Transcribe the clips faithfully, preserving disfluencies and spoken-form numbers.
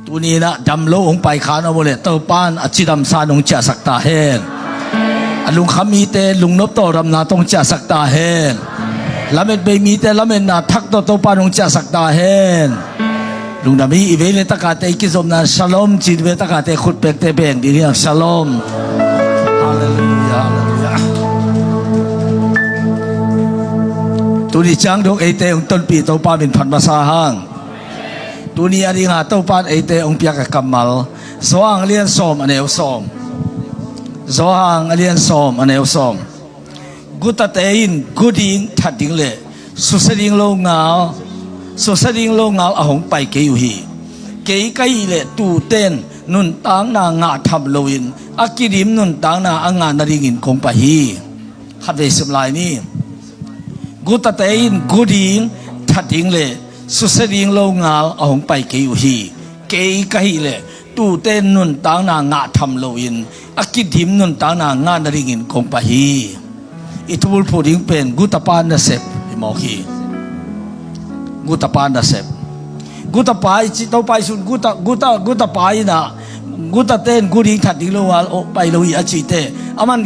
Tuni inah damlo hong paikha na uh leh Topan a cidamsa nong ciahsak ta hen. A lungkham mite lungnop tawldamna tawh hong ciahsak ta hen. Lamet bei mite lametna thak tawh Topan hong ciahsak ta hen. Lungdam hi. I vei le takate i kizopna shalom ci, i vei takate khut pekte beng ding hi hang. Shalom. Halleluiah, halleluiah. Tuni ciang dong eite hong tonpih Topa min phat masa hang. Tuni a ding a Topan eite hong piak a kammal, Johan a lian sawm a neu sawm. Johan a lian sawm a neu sawm. Gutate in gu ding, that ding le susia ding lo ngal, susia ding lo ngal a hong pai kei uh hi. Kei ka hih leh tuute'n nuntakna ngah tham loin a kidim nuntakna a ngah nadingin kong pai hi. Khatvei sim lai ni. Gutate in gu ding, that ding le susia ding lo ngal a hong pai kei uh hi. Kei ka hih leh tuute'n nuntakna ngah tham loin a kidim nuntakna ngah nadingin kong pai hi. I thubulphuh ding pen gutapa nasep hi mawk hi. Gutapa nasep. Gutapa i cih, Topa i sun guta, guta, gutapa inah, gutate'n gu ding, that ding lo ngal a hong pai lo hi a cihte, aman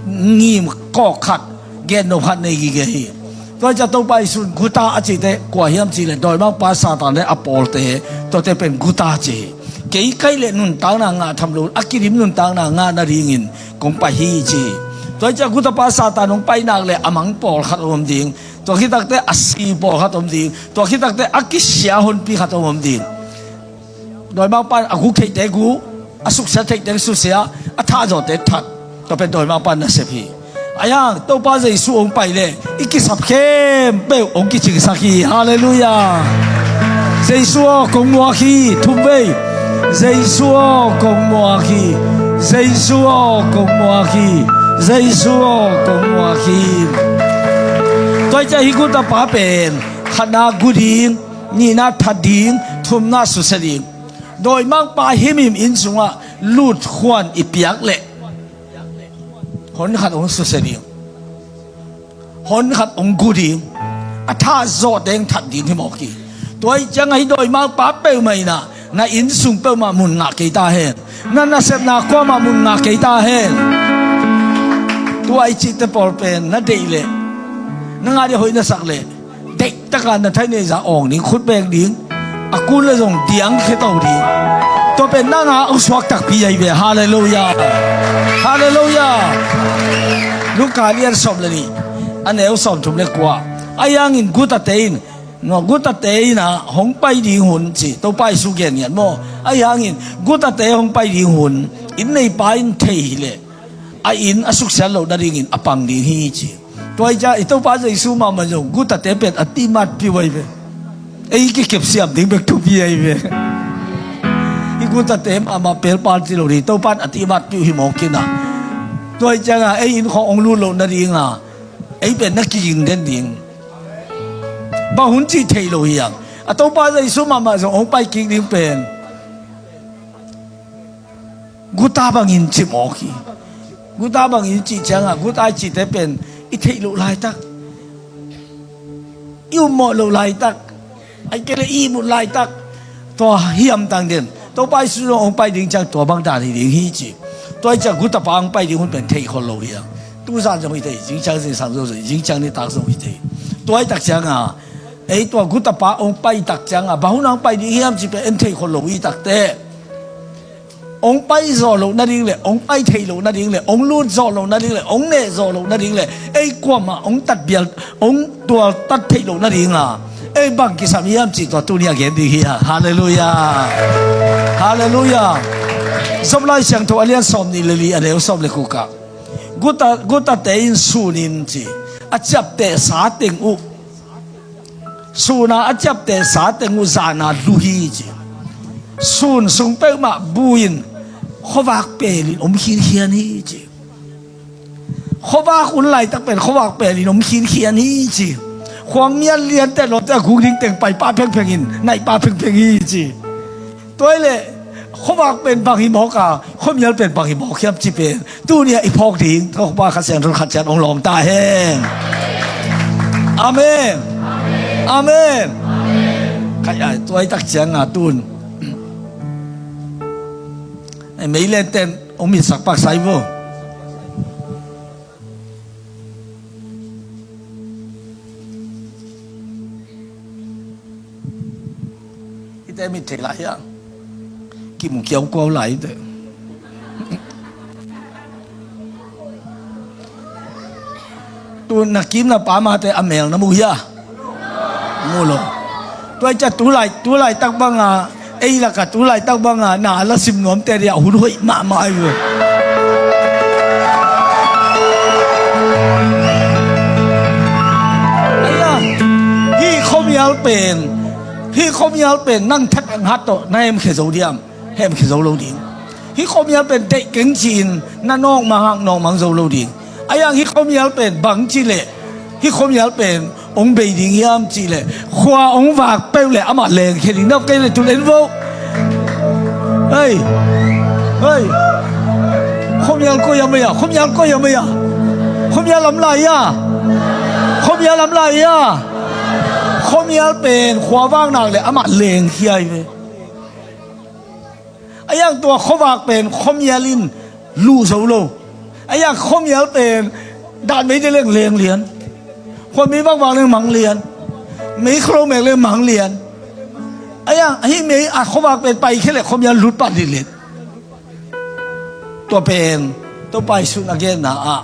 ngim kawk khat, gen nop khat nei gige hi. Tua ciang Topa i sun guta a cihte kua hiam cih leh dawimangpa Satan le a pawlte, tuate pen guta ci hi. Kei ka hih leh nuntakna ngah tham lo, a kidim nuntakna ngah nadingin kong pai hi ci hi. Tua ciang gutapa Satan hong pai nak leh a mang pawlkhat om ding. Tua khit takte a si pawlkhat om ding. Tua khit takte a kisia honpi khat om om ding. Dawimangpa in a guk theihte gu, a susia theihte susia, a thah zawhte that. Tua pen dawimangpa nasep hi. Ahi hang Topa Jesu hong pai leh i kisap khempeuh hong kicingsak hi. Halleluiah. Jesu aw kong muak hi. Thum vei. Jesu aw kong muak hi. Jesu aw kong muak hi. Jesu aw kong muak hi. Tua ciang hih gutapa pen khatna gu ding, nihna that ding, thumna susia ding. Dawimangpa himhim inn sungah lutkhuan i piak leh hon khat hong susia ding, hon khat hong gu ding, a thah zawhte hong that ding hi mawk hi. Tua ahih ciangah hih dawimangpa peuhmah inah na inn sung peuhmah mun ngah kei ta hen. Na nasepna kuamah mun ngah kei ta hen. Tua i cihte pawl pen na deih leh, na ngah ding hoih na sak leh, deihtak a na thai neih zah awng ding, khut beng ding, a kun leh zong diang khia to ding. Tua pen nang a hong suak takpi ahi ve. Halleluiah. Halleluiah. Luka lian sawm le nih, a neu sawmthum le kua. Ahi hangin gutate in, no, gutate inah hong pai ding hun ci, Topa Jesu gen ngiat maw. Ahi hangin gutate hong pai ding hun inn neipa in thei hi leh a inn a suksiat loh nadingin a pang ding hi ci. Tua ahih ciang i Topa Jesu mahmah zong gutate pen a tihmatpih uh ahi ve. Ei kikep siam ding bek thupi ahi ve. I gutate mahmah pelpal ci lo ding, Topa in a tihmatpih uh hi mawk inah. Tua ahih ciangah ei inn khawng hong lut loh nadinga ei pen na kiging den ding. Bang hun cih theih lo hi hang. A Topa Jesu mahmah zong hong pai kik ding pen guta bangin ci mawk hi. Guta bangin cih ciangah, guta i cihte pen i theih loh laitak, i upmawh loh laitak, ahih kei leh i ihmut laitak, tua hiamtang den. Topa Jesu zong hong pai ding ciang tua bang dan hi ding hi ci. Tua ahih ciang gutapa hong pai ding hun pen theih khol lo hi hang. Tuzan zong hi thei, zingciang zingsang zong hi thei, zingciang nitak zong hi thei. Tua ahih tak ciangah, ei tua gutapa hong pai tak ciangah bang hun hong pai ding hiam cih pen en theih khol lo hi takteh, hong pai zawh loh nading le, hong pai theih loh nading le, hong lut zawh loh nading le, hong neh zawh loh nading le, ei kuamah hong tatbial, hong tualtat theih loh nadinga ei bang kisam hiam cih tua tuni a gen ding hi a. Halleluiah. Halleluiah. Job Lai Siangtho a lian sawm nih le li, a neu sawm le kua. Guta, gutate in sun in ci, a ciaptehsa teng uh, sun a a ciaptehsa teng uh zan a lu hi ci. Sun sung peuhmah bu in khuavak pelin om khinkhian hi ci. Khuavak hun laitak pen khuavak pelin om khinkhian hi ci. Khuamial liante lawmte a guk ding teng paipa phengpheng in naihpa phengpheng hi ci. Tua ahih leh khuavak pen bang hi mawk a, khuamial pen bang hi mawk hiam cih pen tuni a i phawk ding Topa Kha Siangtho in khat ciat hong lawng ta hen. Amen. Amen. Kai ai, tua ahih tak ciangah tun E, meilen ten ong mitsak paksa i vo. Hite mit thei lai hiang. Kimu kiaukuau lai hite. Tu na kim na pam a te a mel na mu hia? Mu lo. Tua i ca tulai, tulai tak banga, ei laka tulai tak banga na a la sim nuamte dia hun hoih mahmah ai ve. Aia, hih khuamial pen, hih khuamial pen nang that ang hat tawh na hemkhia zo diam? Hemkhia zo lo ding. Hih khuamial pen deih keng ci-in na nawkmang hang nawkmang zo lo ding. Aia, hih khuamial pen bang ci leh, hih khuamial pen ong bei ding hiam ci leh, khua ong vak peuh leh amah lengkhia ding. Nop kei leh tun en vo. Hei, hei. Khuamial koi a mei a, khuamial koi a mei a. Khuamial lam lai a. Khuamial lam lai a. Khuamial pen khua vak nak leh amah lengkhia hi ve. Aia, tua khuavak pen khuamial in luh zo lo. Aia, khuamial pen dan mei de leng leng lian. Khua mei vakvak leng mang lian. Mei kholo mek leng mang lian. Aia, hih mei a khuavak pen paikhia leh khuamial lut pah litlit. Tua pen Topa Jesuh in a genna ah,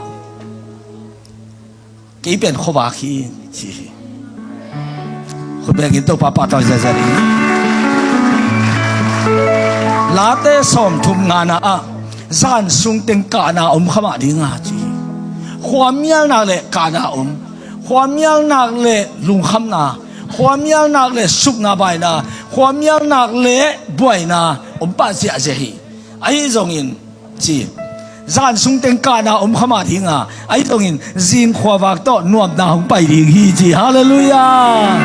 kei pen khuavak hi, ci hi. Khut bengin Topa pahtawi ziahziah ding. Late sawmthum ngana ah, zan sung teng kahna om kha mah ding a, ci hi. Khuamial nak leh kahna om. Khuamial nak leh lungkhamna. Khuamial nak leh supna baina. Khuamial nak leh buaina om pah ziahziah hi. Ahi zongin, ci, zan sung teng kahna om kha mah ding a, ahi zongin zin khuavak tawh nuamna hong pai ding hi, ci. Halleluiah.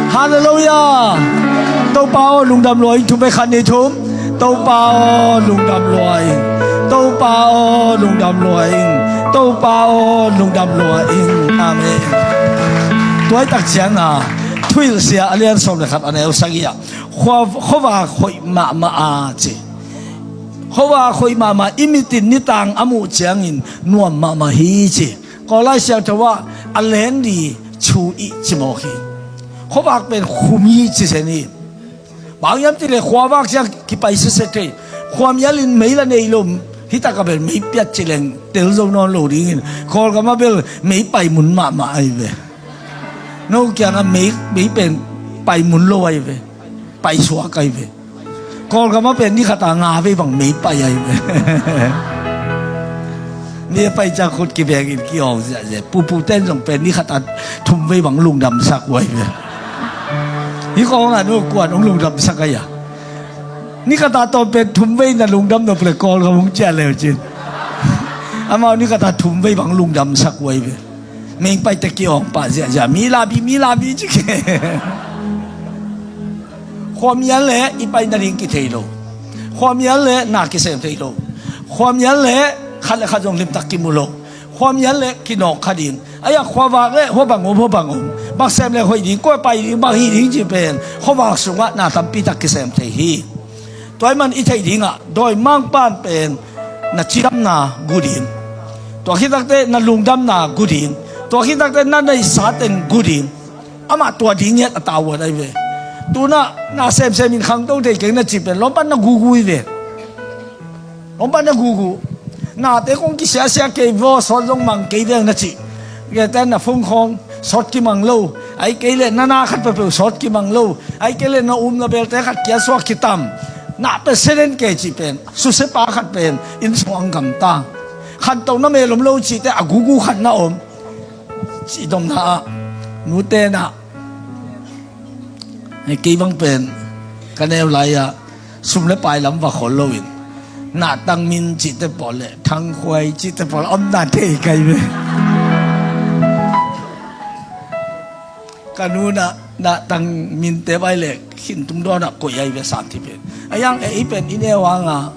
Halleluiah. Topa aw, lungdam lua ing. Thum vei, khat, nih, thum. Topa aw, lungdam lua ing. Topa aw, lungdam lua ing. Topa aw, lungdam lua ing. Amen. Tua i tak ciang a, Thuhilhsia a lian sawm le khat, a neu sagih ah, khua, khuavak hoih mahmah a, ci. Khuavak hoih mahmah, i mit in nitang a muh ciangin nuam mahmah hi, ci. Kawl Lai Siangtho ah, a len di chu i ci mawk hi. Khuavak pen khum hi ci zen hi. Bang hiam cih leh khuavak ciang kipai sitset thei. Khuamial in mei la nei lo, hih tak a bel mei piat ci leng tel zo nawn lo dingin, Kawlgam ah bel mei pai mun mahmah ahi ve. No kiangah mei, mei pen pai mun lo ahi ve. Pai suak ahi ve. Kawlgam ah pen ni khat a nga vei bang mei pai ahi ve. Mi a pai ciang khut kibengin ki-awng ziahziah. Pupu ten zong pen ni khat a thum vei bang lungdamsak uh ahi ve. Hih kawng a nu kuan hong lungdamsak ahi a. Ni khat a tawm pen thum vei na lungdam nop leh Kawlgam hong ciah leu cin. Amau ni khat a thum vei bang lungdamsak uh ahi ve. Mei pai teh ki-awng pah ziahziah, mi labi, mi labi ci ke. Khuamial leh i pai nading kithei lo. Khuamial leh na kisem thei lo. Khuamial leh khat le khat zong limtak kimu lo. Khuamial leh kinawk kha ding. Aia, khuavak leh hua bang om, hua bang om. Bang sem leh hoih ding, kua pai ding, bang hih ding cih pen khuavak sungah na tampi tak kisem thei hi. Tua ahih man i theih dingah, dawimangpa'n pen na cidamna gu ding. Tua khit takteh na lungdamna gu ding. Tua khit takteh na neihsa teng gu ding. Amah tua ding ngiat a tawh a dai ve. Tu-in ah na semsem in khangto thei keng na cih pen lawmpan na gugu hi ve. Lawmpan na gugu. Nate kong kisiasia kei vaw, sawt zong mang kei veng na cih. Gete na phone khawng sawt kimang lo. Ahih kei leh na na khat peuhpeuh sawt kimang lo. Ahih kei leh na um na belte khat kia suak kitam. Na president kei cih pen, susia pa khat pen, inn sung ang gamta. Khantohna mel om lo cih teh a gugu khat na om. Cih domna ah, nute na. Kei bang pen, ka neu lai-ah, sum le pai lam va khol loin, nahtang min cihte pawl le thangkhuai cihte pawl a om na thei kai ve. Ka nu na, nahtang minte vai le khin tung dawnah koih ai ve, sam thei pen. A yang e i pen i neu hanga,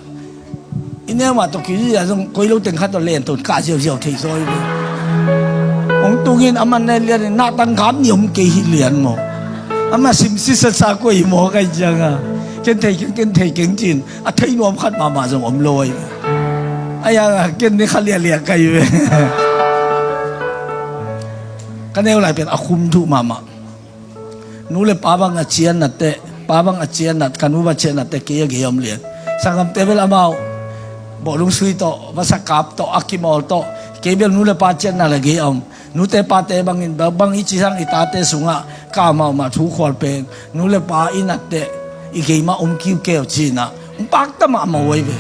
i neu mah tawh kizia zong koi lo teng khat tawh len tawh kah ziauziau thei zaw hi ve. Hong tungin a man ne lianin nahtang gam ni om kei hi lian maw. Amah sim sisatsa koi hi maw kai cianga. Ken thei keng, ken thei keng cin a thei nuam khat mahmah zong om lo ahi ve. Ahi a ken ni kha liahliah kai ve. Ka neu lai pen a khum thuh mahmah. Nu le pa bang a cian natte, pa bang a cian nat, ka nu bang cian natte kei a gei om lian. Sanggamte bel amau bawhlung sui tawh, vasa kap tawh, a kimawl tawh, kei bel nu le pa cian nat le gei om. Nute pate bangin bang i ci sang i tate sungah ka mahmah thu khual pen nu le pa i natte i gei mah om kiukeu cinah pakta mahmah uh ahi ve.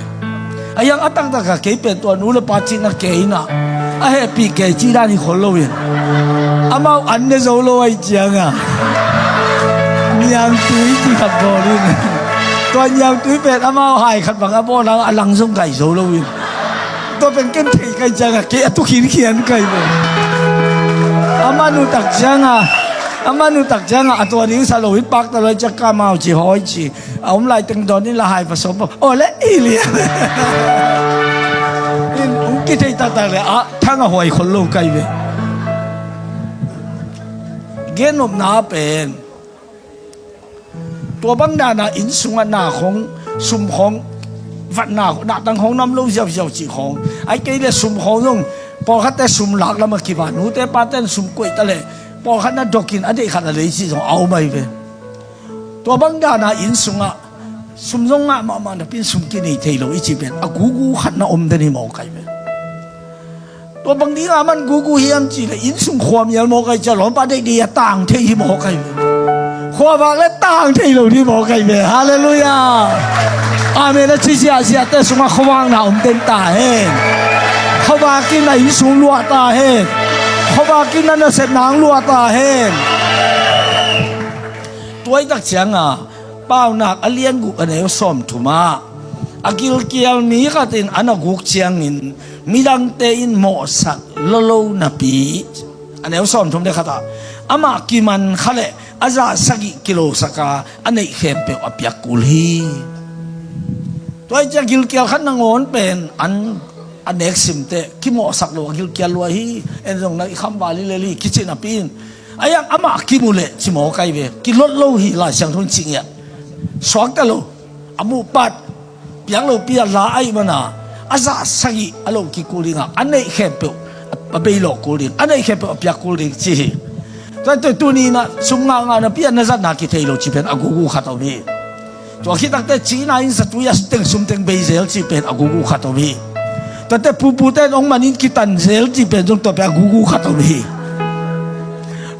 A hiang a taktak a kei pen tua nu le pa cihna kei inah a hehpih kei cih dan hi khol loin amau an ne zo lo ahi cianga niangtui ci khat bawl in tua niangtui pen amau hai khat bang a bawl a lang zong kai zo loin tua pen ken thei kai cianga kei a tu khinkhian kai ve. A man uh tak cianga a man uh tak cianga a tua ding sa lo in pakta lo ahi ciang ka mau ci hawi ci a om lai teng dawn in la hai va sawm aw le i lian in hong kithei taktak le a thang a huai khol lo kai ve. Gennopna pen tua bang dana inn sungah na khong sum khong vatna nahtang khong nam lo ziauziau cih khong ai kei le sum khong zong pawlkhatte sum lak lam a kiva nute paten sum koih ta le pawlkhat na dokin a deih khat a lei cih zong a om ahi ve. Tua bang dana inn sungah sum zong ngah mahmah napin sum kinei thei lo i cih pen a gugu khat na om den hi mawk ahi ve. Tua bang dinga man gugu hiam cih le inn sung khuamial mawk ahi ciah lawmpa deih dei a tang thei hi mawk ahi ve. Khuavak le tang thei lo ding mawk ahi ve. Halleluiah. Amen a ci ziahziahte sungah khuavakna om den ta hen. Khuavak in a inn sung luah ta hen. Khuavak in a nasepna ang luah ta hen. Tuaitak cianga Paunak a lian guk a neu sawmthum ah a gilkial mi khat in a na guk ciangin midangte in mawhsak lolo napi a neu sawmthum le khat ah amah kiman kha le a zah sagih kilosak a a neih khempeuh a piak kul hi. Tua i ciah gilkial khat nangawn pen an a nek simte kimawhsak lo a gilkial lua hi. En zong na i khamval hi lel hi kici napi in a iang amah kimu leh ci mawk ahi ve. Kilot lo hi Lai Siangtho in ci ngiat suakta lo a muhpat piak lopi a la ahi mana a zah sagih a lo kikul dingah a neih khempeuh a bei lawh kul ding a neih khempeuh a piak kul ding ci hi. Tua tuni inah sum ngahngah napi a na zatna kithei lo ci pen a gugu khat om hi. Tua khit takte cihna in zatui a teng sum teng bei zel cih pen a gugu khat om hi. Tuate pupute in hong manin kitan zel cih pen zong tua pen a gugu khat om hi.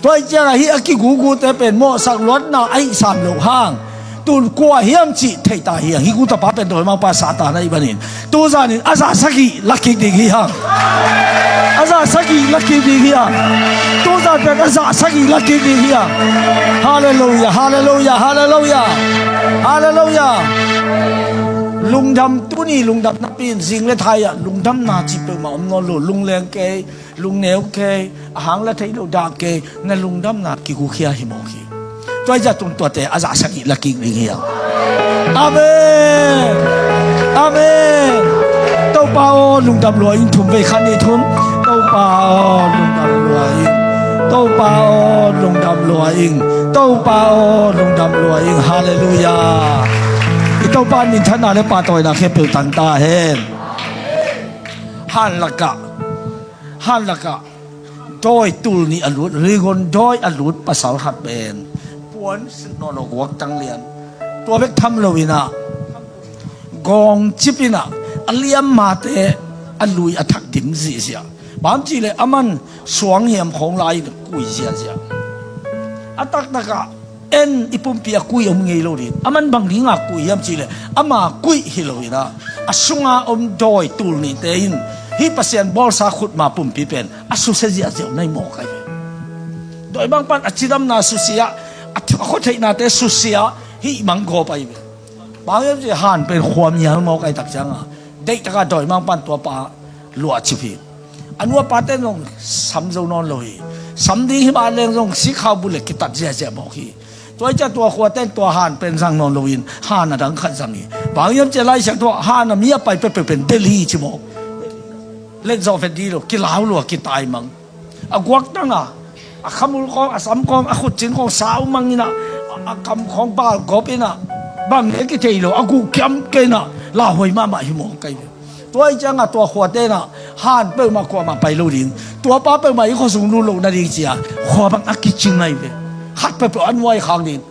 Tua i ciangah hih a kigugute pen mawhsak luatna a hih sam loh hang tun kua hiam cih theita hi hang. Hih gutapa pen dawimangpa Satan ahi banin tuzanin a zah sagih la kik ding hi hang. A zah sagih la kik ding hi hang. Tuzan pen a zah sagih la kik ding hi hang. Halleluiah, halleluiah, halleluiah, halleluiah. Lungdam tuni lungdam napi in zing le thai ah lungdamna cih peuhmah om nawn lo. Lungleng kei, lungneu kei, a hang la theih loh dah kei, na lungdamna kigukhia hi mawk hi. Tua i zah tun tuate a zah sagih la kik ding hi hang. Amen. Amen. Topa aw lungdam lua in thum vei khat nih thum. Topa aw lungdam lua in. Topa aw lungdam lua in. Topa aw lungdam lua in. Halleluiah. I Topa minthanna le pahtawina khempeuh tang ta hen. Han lakah han lakah dawi tul nih a lut, rigon dawi a lut pasal khat pen puan silh nawn lo guaktang lian. Tua bek tham lo inah gawng cip inah a liammate a lui a thak dim zihziah. Bang cih leh a man suang hiam khawng lai in a kui ziahziah. A taktakah en i pumpi a kui om ngei lo ding. A man bang dinga kui hiam cih leh ama kuih hi lo inah a sunga om dawi tul nihte in hih Pasian bawlsa khutma pumpi pen a susia ziahziah uh na hi mawk ahi ve. Dawimangpan a cidamna susia a khuatheihnate susia hih manggawp ahi ve. Bang hiam cih han pen khuamial mawk ahi tak cianga deihtaka dawimangpan tuapa luahcip hi. A nuapate zong sam zo nawn lo hi. Sam ding hi mah leng zong sikhau bu le kitat ziahziah mawk hi. Tua i ciah tua khuate in tua han pen zang nawn loin han a dang khat zang hi. Bang hiam ciah Lai Siangtho ah han a mi a pai peuhpeuh pen Delhi ci mawk. Let zawh vet dih lo kilau lua kitaimang. A guaktang a a khamul khawng a sam khawng a khutcin khawng sau mang inah a kam khawng balgawp inah Bang le kithei lo, a guh kiam kei na, lauhuai mahmah hi mawk kai ve. Tua hi ciangah tua khuate na, han peuhmah kuamah pai lo ding, tua pa peuhmah i khuasung lut loh nading cia khua bang a kicing ahi ve. Khat peuhpeuh a nuai khak ding.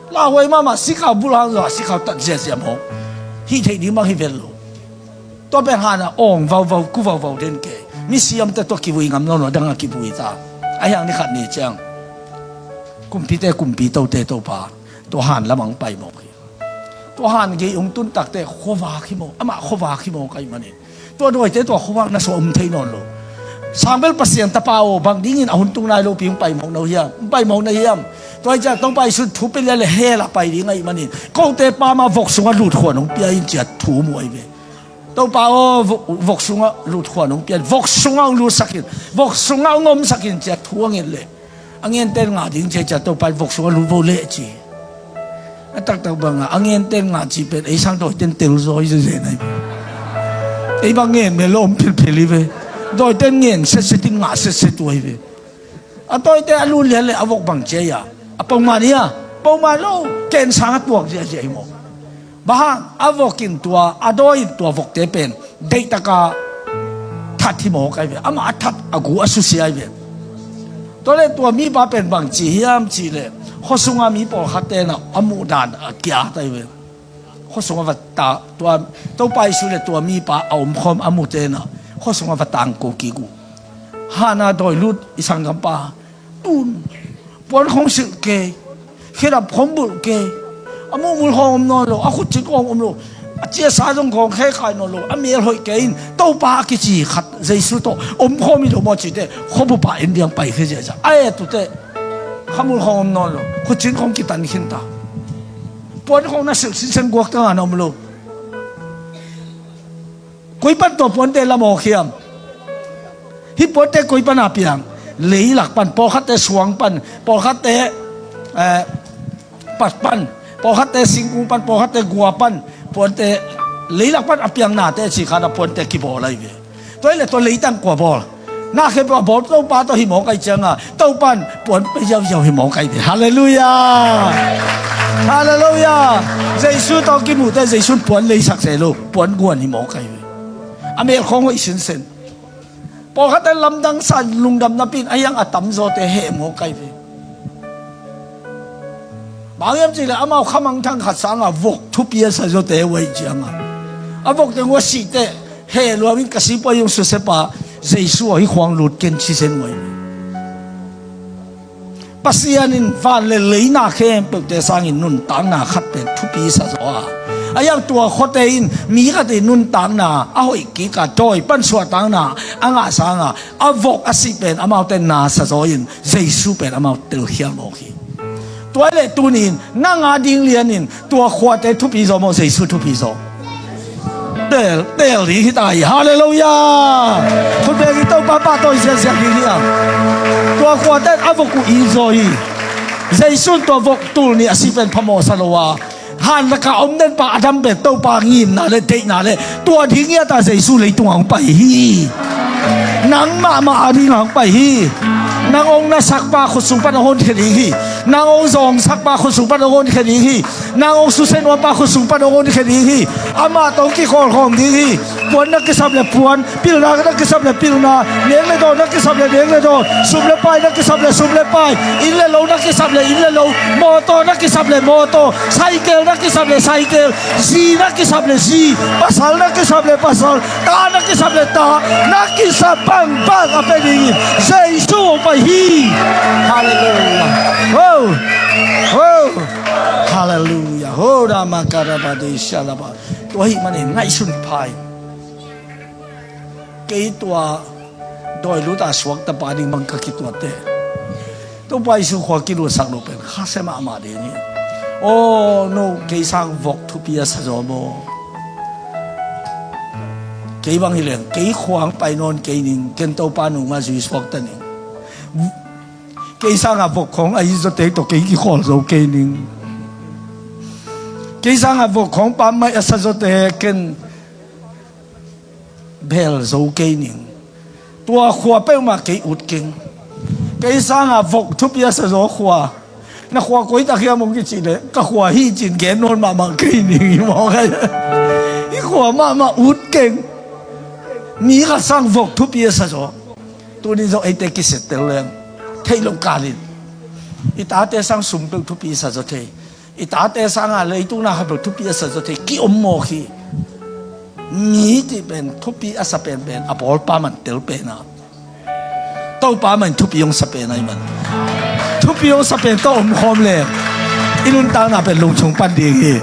Lauhuai mahmah, sikhau bulh hang zawh a sikhau tat ziazia mawk. Hih theih ding bang hi ven lo. Tua pen hanah awng vauvau, ku vauvau den kei. Misiamte tua kivui ngam nawn lo, a dang a kivui ta. A hiang ni khat ni ciang kumpite kumpi, tote Topa, tua han lamang pai mawk hi. Tua han gei hong tun takte khuavak hi mawk, amah khuavak hi mawk ahi manin, tua dawite tua khuavak na suah um thei nawn lo. Sangbel Pasian tapa aw, bang dingin a hun tung nai lopi hong pai mawk na hiam? Hong pai mawk na hiam? Tua hi ciah Topa Jesuh thu pia le hell ah pai ding ahi manin, kote pa mah vok sungah lut khuan hong pia in ciah thu mu ahi ve. Topa aw, vok, vok sungah lut khuan hong pia in, vok sungah hong lutsak in, vok sungah hong omsak in ciah thu a nget leh, a ngente in ngah ding ciah ciah Topa in vok sungah lut vo leh ci. A taktak bangah a ngente in ngah cih pen ei sang dawite in telzaw hi zezen ahi ve. Ei bang ngen mel lo om philphil hi ve. Dawite in ngen setset in ngah setset uh ahi ve. A tawite a lut lian le a vok bang cia hi a, a pongman hi a, pongman lo, ken sang a tuak ziahziah hi maw. Bang hang, a vok in tua, a dawi in tua vokte pen deihtaka that hi mawk ahi ve. Amah a that a gu a susia ahi ve. Tua le tua mipa pen bang ci hiam cih leh, khuasunga mi pawlkhatte na a muhdan a kiat ahi ve. Khuasungah va ta, tua Topa Jesuh le tua mipa a omkhawm a mute na khuasungah va tangko kik uh. Hana dawi lut i sanggampa tun, puan khawng silh kei, khedap khawng bulh kei, a muhmul khawng om nawn lo, a khutcin khawng om lo, a ciasa zong khawng kheikhai nawn lo, a mel hoih kei in Topa a kici khat Jesuh tawh omkhawm hi lo maw cite, khuabupa en diang pai khia ziahziah. A et uh teh, khamul khawng om nawn lo, khutcin khawng kitan khin ta, puan khawng na silh sinsen guak tangah na om lo. Koi pan tua puante la mawk hiam? Hih puante koi pana piang? Leilak pan, pawlkhatte suang pan, pawlkhatte, eh, pat pan, pawlkhatte singkung pan, pawlkhatte gua pan, puante leilak pan a piang nate cih khat a puante kibawl ahi ve. Tua hi leh tua leitang kua bawl? Na khempeuh a bawl Topa tawh hi mawk ahi cianga, Topa in puan pia ziauziau hi mawk ahi ve. Halleluiah! Halleluiah! Jesuh tawh kimuhte Jesuh in puan leisak se lo, puan guan hi mawk ahi ve. A mel khawng hoih sinsen. Pawlkhatte lamdang sa lungdam napi in a hiang a tamzawte heh mawk ahi ve. Bang hiam cih leh amau khamangthang khat sangah vok thupi a sa zawte uh ahi ciangah, a vok teng uh a sih teh, heh luam in ka sipuai hong susia pa Jesuh aw, hih khuang lut ken ci zen uh ahi ve. Pasian in van le lei na khempeuhte sangin nuntakna khat pen thupi sa zaw a, a hiang tua khuate in mi khat in nuntakna a hoih kik a dawi pan suahtakna a ngah sangah a vok a sih pen amaute na sa zaw in Jesuh pen amau telkhial mawk hi. Tua hi leh tuni in nang a ding lianin tua khuate thupi zaw maw, Jesuh thupi zaw? Tel, tel ding hi ta hi. Halleluiah! Khut beng in Topa pahtawi ziahziah ding hi a. Tua khuate a vok uh it zaw hi. Jesuh in tua vok tul nih a sih pen phamawh sa lo a, han lakah om den pa a dam pen Topa ngimna le deihna le tua ding hi a ta Jesuh leitungah hong pai hi. Nang mahmah a dingah hong pai hi. Nang hong nasakpa khutsung pan hong honkhia ding hi. Nang hong zangsakpa khutsung pan hong honkhia ding hi. Nang hong susia nuampa khutsung pan hong honkhia ding hi. Amah tawh hong kikhawlkhawm ding hi. Puan na kisap le puan, pilna na kisap le pilna, neng le dawn na kisap le neng le dawn, sum le pai na kisap le sum le pai, inn le lo na kisap le inn le lo, mawtaw na kisap le mawtaw, saikel na kisap le saikel, zi na kisap le zi, pasal na kisap le pasal, ta na kisap le ta, na kisap bangbang a pia dingin Jesuh hong pai hi. Halleluiah. Ho! Ho! Halleluiah. Ho, rama karabade shalaba. Tua ahih manin ngaihsun pha in. Kei tua dawi lut a suakta pa ding bang ka kituatte, Topa Jesuh khua kilutsak lo pen khasia mahmah ding hi. Aw no, kei sang vok thupi a sa zaw maw? Kei bang hi leng kei khuang pai nawn kei ning, ken Topa nungah zui suakta ning. Kei sangah vok khawng a it zawte tawh kei kikhawl zo kei ning. Kei sangah vok khawng pammaih a sa zawte ken bel zo kei ning. Tua khua peuhmah kei ut keng. Kei sangah vok thupi a sa zaw khua, Na khua koi tak hiam hong kici leh, ka khua hi cin gen nawn mahmah kei ning hi maw kai. Hih khua mahmah ut keng. Mi khat sang vok thupi a sa zaw. Tuni zong eite kisettel leng theih loh kalin i tate sang sum peuh thupi sa zaw thei. I tate sanga leitung na khat peuh thupi a sa zaw thei. Ki om mawk hi. Mi cih pen thupi a sa penpen a pawlpa man tel pen a, Topa man thupi hong sa pen a i man. Thupi hong sa pen tawh omkhawm leng i nuntakna pen lungchung pan ding hi.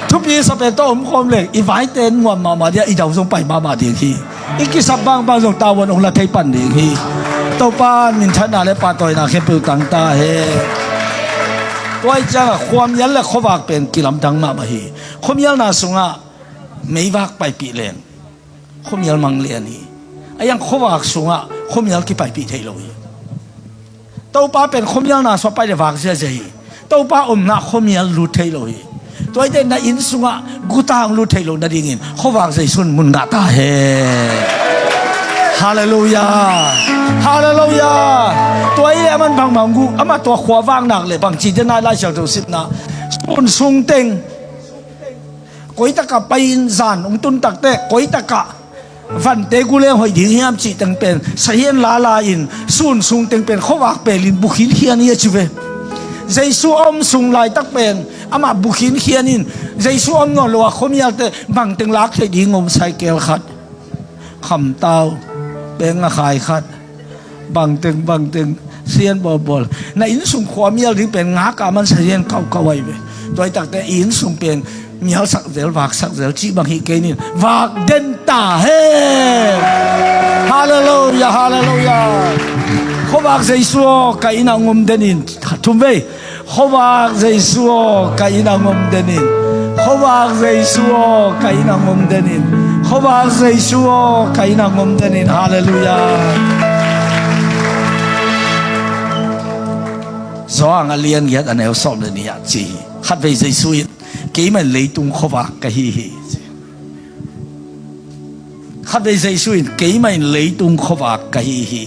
Thupi sa pen tawh omkhawm leng i vaite nuam mahmah ding a, i dau zong pai mahmah ding hi. I kisap bangbang zong tavuan hong la thei pan ding hi. Topa minthanna le pahtawina khempeuh tang ta hen. Tua i ciangah khuamial le khuavak pen kilamdang mahmah hi. Khuamialna sungah meivak paipih leng khuamial mang lian hi. A iang khuavak sungah khuamial kipaipih thei lo hi. Topa pen khuamialna sungah pai le vak ziazia hi. Topa omna khuamial lut thei lo hi. Tua i te na inn sungah guta hong lut thei lo nadingin khuavak Jesu in mun ngah ta hen. Halleluiah. Halleluiah. Tua i le a man bangmah hong gu, amah tua khua vak nak le bangci den a i Lai Siangtho simna sun sung teng koi takah pai-in zan hong tun takte koi takah vante gu leng hoih ding hiam cih teng pen sahian lala in sun sung teng pen khuavak pelin bukhin khian hi a ci ve. Jesu a om sung laitak pen amah bukhin khian in Jesu a om nawn lo a khuamialte bangteng lak theih ding om, cycle khat, khamtau, peng a khai khat, bangteng bangteng sian bawlbawl. Na inn sung khuamial ding pen ngak a man sahian kauhkauh ahi ve. Tua i takte i inn sung pen mialsak zel vaksak zel cih bang hi kei nin vak den ta hen. Halleluiah, halleluiah. Khuavak Jesu aw ka inn ah hong om den in. Thum vei. Khuavak Jesu aw ka inn ah hong om den in. Khuavak Jesu aw ka inn ah hong om den in. Khuavak Jesu aw ka inn ah hong om den in. Halleluiah. Johan a lian giat a neu sawm le nih ah ci hi. Khatvei Jesu in keimah in leitung khuavak ka hi hi. Khatvei Jesu in keimah in leitung khuavak ka hi hi.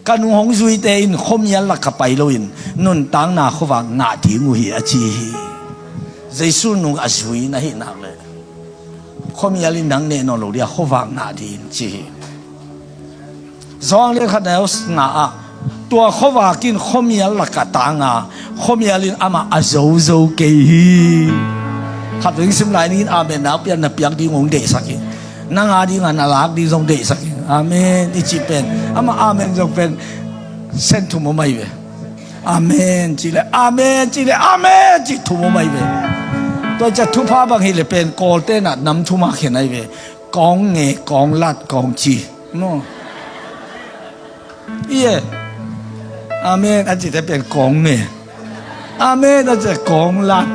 Ka nung hong zuite in khuamial lak ka pai loin nuntakna khuavak ngah ding uh hi a ci hi. Jesu nung a zui na hih nak le khuamial in nang neh nawn lo dia khuavak ngah ding ci hi. Johan lian khat neu nga ah tua khuavak in khuamial lak a tang a khuamial in amah a zozo kei hi. Khat veng sim lai ningin amen na pian na piak ding hong deihsak hi. Nang a ding a na lak ding zong deihsak hi. Amen i cih pen amah amen zong pen sen thum om ahi ve. Amen cih le amen cih le amen cih thum om ahi ve. Tua i ciah thupha bang hi le pen Kawlte na nam thum a khen ahi ve. Kawng nge, kawng lat, kawng ci. No. Ie. Amen a cite pen kawng nge. Amen a cite kawng lat.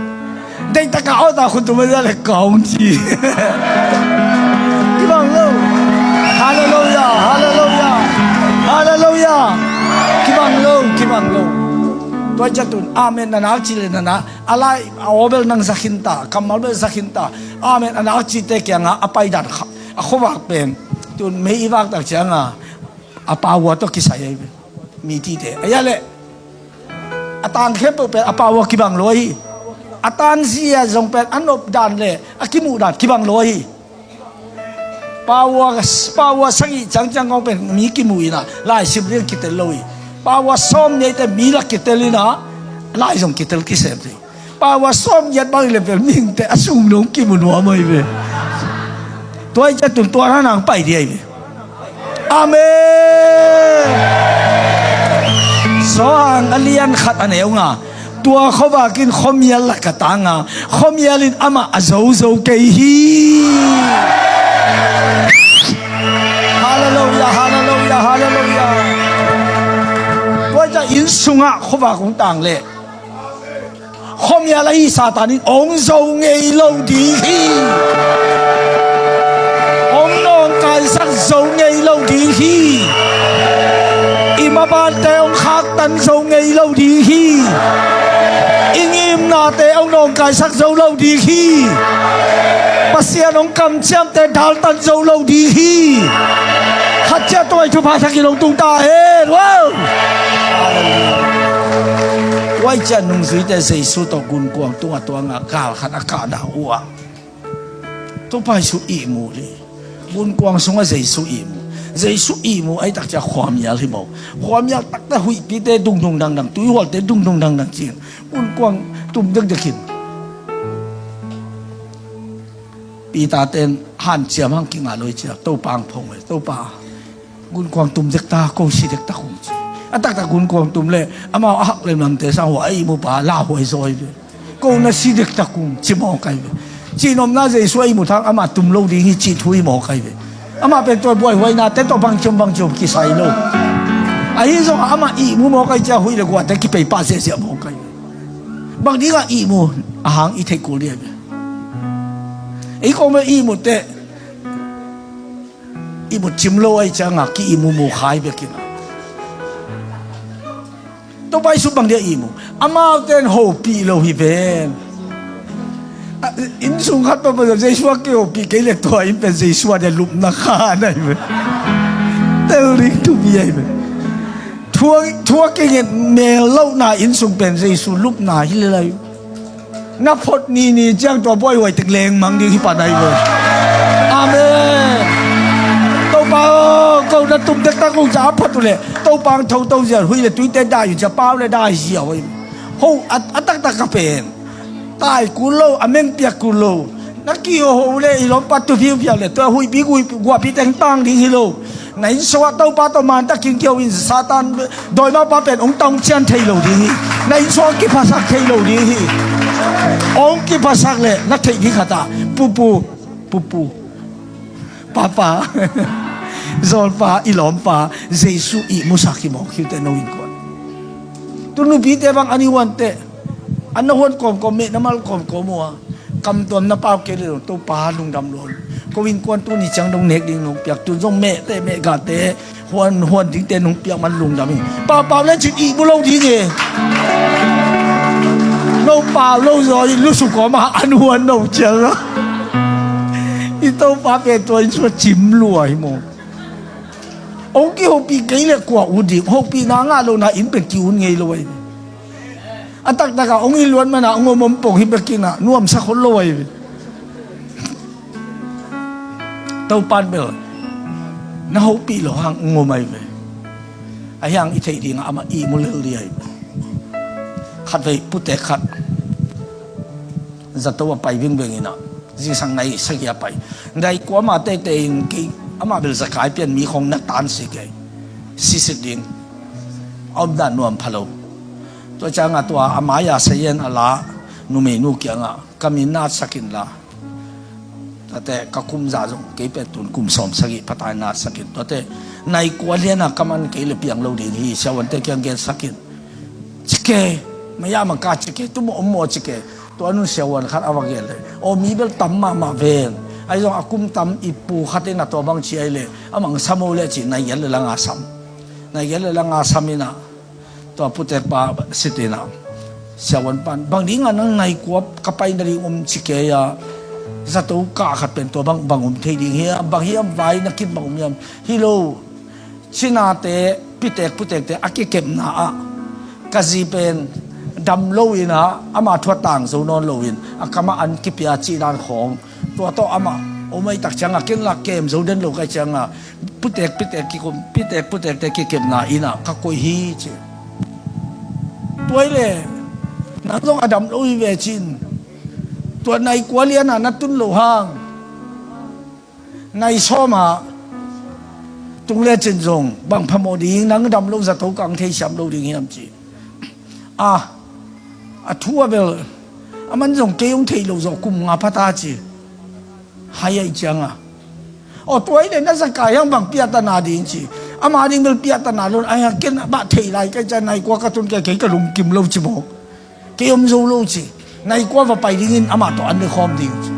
Deih taka awta khut tum a le kawng ci. Kibang lo. Halleluiah, halleluiah, halleluiah. Kibang lo, kibang lo. Tua i ciah tun amen na nak ci le na nak a lai a aw bel nang zakhin ta, kammal bel zakhin ta. Amen a nak cite kiangah a paidan kha a khuavak pen tun mei i vak tak cianga a pawua tawh kisai ahi ve. Mi tite a ia le a tang khempeuh pen a pawua kibang lo ahi. A tanzia zong pen a nopdan le a kimuhdan kibang lo ahi. Pawua, pawua sagih ciangciang kong pen mi kimuh inah laisim ding kitel lo hi. Pawua sawm neite mi lak kitel inah lai zong kitel kisem ding. Pawua sawm giat bang level mihingte a sung dong kimu nuam ahi ve. Tua i ciah tun tua hana hong pai ding ahi ve. Amen. Johan a lian khat a neu nga tua khuavak in khuamial lak a tang a khuamial in amah a zozo kei hi. Halleluiah, halleluiah, halleluiah. Tua i ciah inn sungah khuavak hong tang le khuamial ahi Satan in hong zo ngei lo ding hi. Hong nawngkaisak zo ngei lo ding hi. I mabante hong khaktan zo ngei lo ding hi. I ngimnate hong nawngkaisak zo lo ding hi. Pasian hong kamciamte daltan zo lo ding hi. Khat ciah tua i thupha thakin hong tung ta hen. Wow. Pai ciah nungzuite Jesu tawh gunkuang tungah tuangah gal khat a kahna uh ah, Topa Jesu ihmu hi. Gunkuang sungah Jesu ihmu. Jesu ihmu ahih tak ciah khuamial hi maw. Khuamial taktak huihpite dungdung dangdang, tuihualte dungdung dangdang ci-in gunkuang tum dekdek in Peter ten hanciam hang kingah lo hi ciah Topa hong phong ve. Topa, gunkuang tum dek ta, ko si dek ta kung ci. A taktak gunkuang tum leh amau a hak lemlamte sang hua a ihmu pa lauhuai zaw hi ve. Ko na si dek ta kung ci mawk ahi ve. Cihnopna Jesu a ihmu thang amah tum lo ding hi cih thu hi mawk ahi ve. Amah pen tua buaihuainate tawh bangciom bangciom kisai lo. Ahi zongah amah ihmu mawk ahi ciah huih le guate kipei pah ziahziah mawk ahi ve. Bang dingah ihmu ahang i theih kul ding ahi ve. Ei kong bel ihmu teh ihmu cim lo ahi ciangah ki-ihmu mu khai bek in ah. Topa Jesu bang dia ihmu? Amaute in hopih lo hi ven. Ah, inn sung khat peuhpeuh Jesu a kihopih kei le tua inn pen Jesu a dia lupna kha na hi ven. Tel ding thupi ahi ven. Thu a, thu a kinget mel lohna inn sung pen Jesu lupna hi le lai. Na phot nini ciang tua buaihuai tek lengmang ding hi pan ahi ve. Amen. Topa aw, ko na tum dektak ung ca a phot uh leh Topa ang thoto ziau huih le tuite dai uh cia pau le dai ziau ahi. Ho a, a taktak a pen tai kul lo, a meng piak kul lo. Na kiho ho le i lawmpa tu phiuphiau le tua huihpi guihpi guahpi teng tang ding hi lo. Na inn sungah Topa tawh mantak kingkio in Satan dawimaupa pen hong tang cian thei lo ding hi. Na inn sungah hong kiphasak thei lo ding hi. Hong kiphasak le na theih ding khat ah pupu, pupu, papa, zawlpa, i lawmpa Jesu ihmusak hi mawk hi uh teh no innkuan. Tu nupite bang a ni huan teh an na huan kawmkawm meh na mal kawmkawm uh a. Kamtuam na pau kei le zong Topa lungdam lua un. Ko innkuan tuni ciang dong nek ding nong piak tun zong mehte mehgate huan huan dingte nong piak man lungdam hi. Paupau le cin ihmu lo ding e. No pau lo zaw i lusuk kawmah an huan no ciang a. I Topa pen tua in sua cim lua hi maw. Ong kihopih kei le kua ut ding, hopihna ngah lohna inn pen ki-un ngei lo ahi. A taktakah hong i luat mana hong om om pong hi bekinah nuamsa khol lo ahi ve. Topan bel na hopih lo hang hong om ahi ve. Ahi hang i theih dingah amah ihmu lel ding ahi ve. Khatvei putek khat zato a pai vingveng inah zingsang nai sagih a pai. Nai kua ama teitei in kei amah bel zakai pian mi khong na tan si kei. Sisik ding a omdan nuam pha lo. Tua ciangah tua a mai-a sayen a la numeinu kiangah ka min na atsak inla, tuate ka kum zah zong kei pen tun kum sawm sagih phatai na atsak in, tuate nai kua lianah ka man kei le piang lo ding hi, siavuante kiang gensak in. Cike, maya maka cike, tumawh om maw cike. Tua nun siavuan khat a va gen le, aw mi bel tam mahmah ven. Ahi zong a kum tam i pu khat inah tua bang ci ahi le a mangsa maw le ci, nai giat le la nga sam. Nai giat le la nga sam inah tua putekpa sit inah siavuan pan, bang dingah nang nai kua ka pai nading om ci kei a, zato kah khat pen tua bang bang om thei ding hiam, bang hiam vai na kit bang om hiam? Hi lo. Cinate pitek putekte a kikepna ah ka zi pen dam lo inah ama thu a tang zo nawn loin a kamah an kipia cih dan khawng, tua tawh amah om ahi tak ciangah ken la kem zo den lo ka hih ciangah putek pitek kikum, pitek putekte kikepna innah ka koih hi ci. Tua hi le nang zong a dam lo hi ve cin. Tua nai kua lianah na tun lo hang nai sawmah tung lecin zong bang phamawh ding, nang dam lo zato kang theisiam lo ding hiam ci. A, a thu a bel a man zong kei hong theih loh zawh kum nga pha ta ci. Hai ahi cianga, aw tua hi le na zakai hang bang piahtana ding ci. Ama ding bel piahtana lo, ahi hang ken bah theih lai ka hih ciang nai kua ka tun kei, kei ka lungkim lo ci maw. Kei om zo lo ci. Nai kua va pai dingin amah tawh an le khawm ding ci.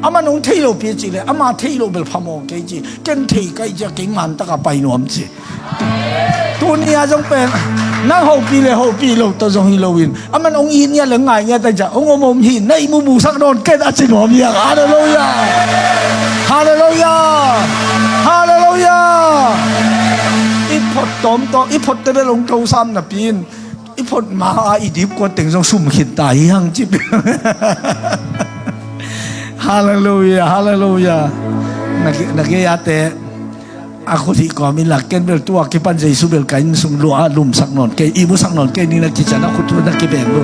Amah nong thei lo pi ci le ama thei lo bel phamawh kei ci. Ken thei ka hih ciang kei mantaka pai nuam ci. Tuni a zong pen nang hopih le hopih lo tawh zong hi loin, aman hong it ngiat le ngai ngiat a hih ciang hong om om hi, na ihmu musak nawn ken a ci nuam hi. Halleluiah. Halleluiah. Halleluiah. I phot tawm tawh i phot tebel hong thosam napi in i phot ma a i dip kuan teng zong sum khin ta hi hang cip. Halleluia, halleluia. Na ge-, na gei a te a khut hih kawm in la, ken bel tua kipan Jesu bel ka inn sung lua a lumsak nawn kei, i musak nawn kei ning na kician a khut thu na kibeng lo.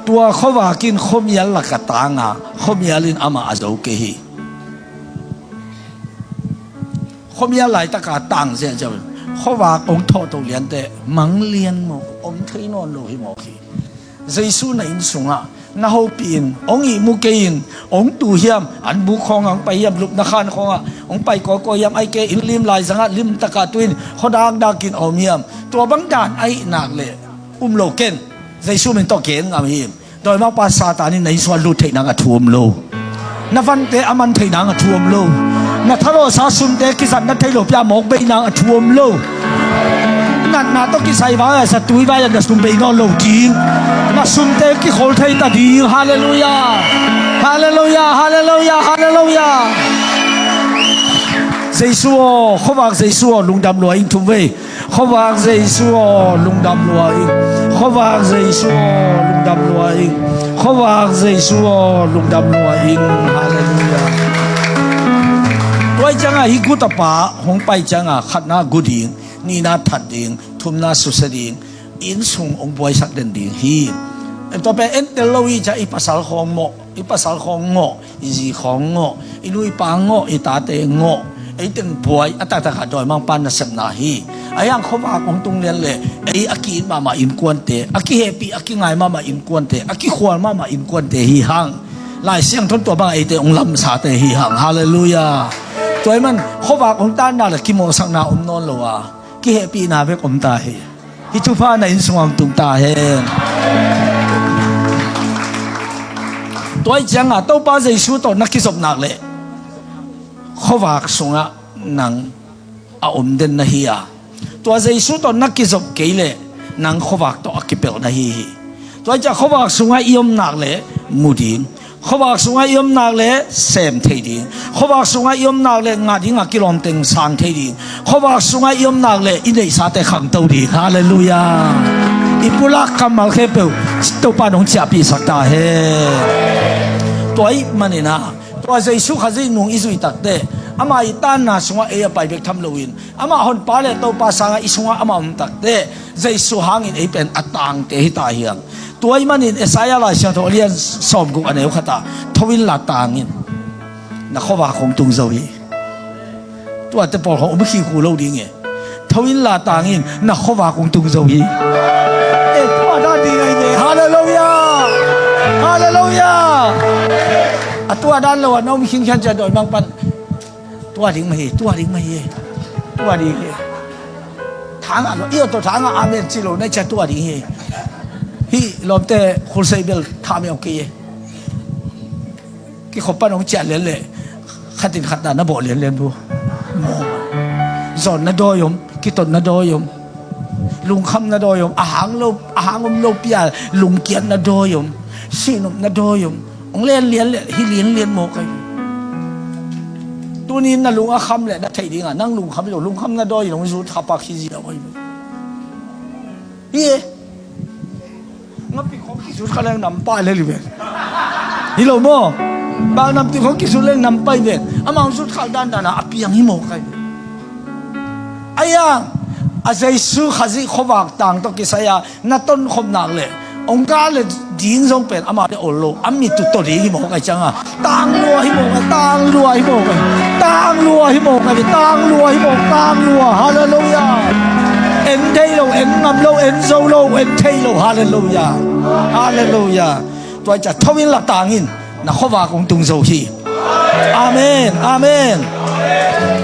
Tua khuavak in khuamial lak a tang a, khuamial in amah a zo kei hi. Khuamial laitak a tang ziahziah in khuavak hong thawh to lian teh mang lian mawk, om thei nawn lo hi mawk hi. Jesu na inn sungah na hopih in, hong ihmu kei in, hong tu hiam, an buk khawngah hong pai hiam, lupna khan khawngah hong pai kawikawi hiam, ahih kei leh inn lim laizangah limtakah tu in khuadakdak in a om hiam? Tua bang dan ahih nak leh um lo ken, Jesu min tawh gen ngam hi. Dawimangpa Satan in na inn sungah lut theih nang a thu om lo. Na vante a man theih nang a thu om lo. Na thalawhsa sumte kizat na thei lo pia mawk bei nang a thu om lo. Natna tawh kisai vai a, zatui vai a na sum bei nawn lo ding. Na sumte kikhol thei ta ding. Halleluia. Halleluia, halleluia, halleluia. Jesu aw, khuavak Jesu aw, lungdam lua ing. Thum vei. Khuavak Jesu aw, lungdam lua ing. Khuavak Jesu aw, lungdam lua ing. Khuavak Jesu aw, lungdam lua ing. Halleluia. Tua ciangah hih gu tapa hong pai ciangah khatna gu ding, nihna that ding, thumna susia ding, inn sung hong buaisak den ding hi. Tua pen entel lo hi ciah, i pasal khawng mawh, i pasal khawng ngawh, i zi khawng ngawh, i nu i pa ngawh, i tate ngawh, ei teng buai a taktak a dawimangpa nasepna hi. Ahi hang khuavak hong tung lian leh ei a ki-it mahmah innkuante, a kihehpih a kingai mahmah innkuante, a kikhual mahmah innkuante hi hang. Lai Siangtho in tua bang eite hong lamsate hi hang. Halleluia. Tua ahih man khuavak hong tan nak leh kimawhsakna om nawn lo a, kihehpihna bek om ta hi. Hih thupha na inn sungah hong tung ta hen. Tua ahih ciangah Topa Jesu tawh na kizop nak leh khuavak sungah nang a om den na hi a, tua Jesu tawh na kizop kei leh nang khuavak tawh a kipelh na hi hi. Tua ahih ciangah khuavak sungah i om nak leh mu ding. Khuavak sungah i om nak leh sem thei ding. Khuavak sungah i om nak leh ngah dingah kilawm teng sang thei ding. Khuavak sungah i om nak leh i neihsate khangto ding. Halleluia. I pulak kammal khempeuh Topa in hong ciahpihsak ta hen. Tua ahih manin ah, tua Jesu Khazih nung i zuih takteh, amah i tanna sungah ei a pai bek tham loin, amah Honpa leh Topa sangah i sungah amah om takteh, Jesu hangin ei pen a tangte hi ta hi hang. Tua ahih manin Isaiah Lai Siangtho a lian sawmguk a neu khatah, tho inla tang in, na khuavak hong tung zo hi. Tuate pawl khawng om khikhu lo ding e. Tho inla tang in, na khuavak hong tung zo hi. Eh, tua dan ding ahi ve. Halleluia. Halleluia. A tua dan lo a na om khinkhian ciah dawimangpa'n, tua ding mah hi, tua ding mah hi. Tua ding hi. Thangah lo, i aw tawh thangah amen ci lo na ciah tua ding hi. Hih lawmte khulsei bel tha meuh kei e. Kikhop pan hong ciah lian leh khatin khatna na bawh lianlian bu. Zawn na dawi om, kiton na dawi om, lungkham na dawi om, a hang lo, a hang om lo pia lungkiat na dawi om, sihnop na dawi om. Hong len lian leh hi lianlian mawk ahi. Tuni in na lung a kham leh na theih dingah nang lungkham lo, lungkham na dawi in hong zut kha pak hi zia ahi. Hi e. Ngapih khawng kizut kha leng nampa lel hi ven. Hi lo maw? Bang namtui khawng kizut leng nampa hi ven. Amah hong zut khak dandan a, a piang hi mawk ahi ven. Ahi hang a Jesu Khazih khuavak tang tawh kisai a na tonkhop nak leh hong kah leh ding zong pen amah le ol lo, a mit uh tawh ding hi mawk ahi ciangah. Tang lua hi mawk a, tang lua hi mawk a, tang lua hi mawk a, tang lua hi mawk, tang lua. Halleluia. En thei lo, en ngam lo, en zo lo, en thei lo. Halleluia. Halleluia. Tua ciah tho inla tang in, na khuavak hong tung zo hi. Amen. Amen.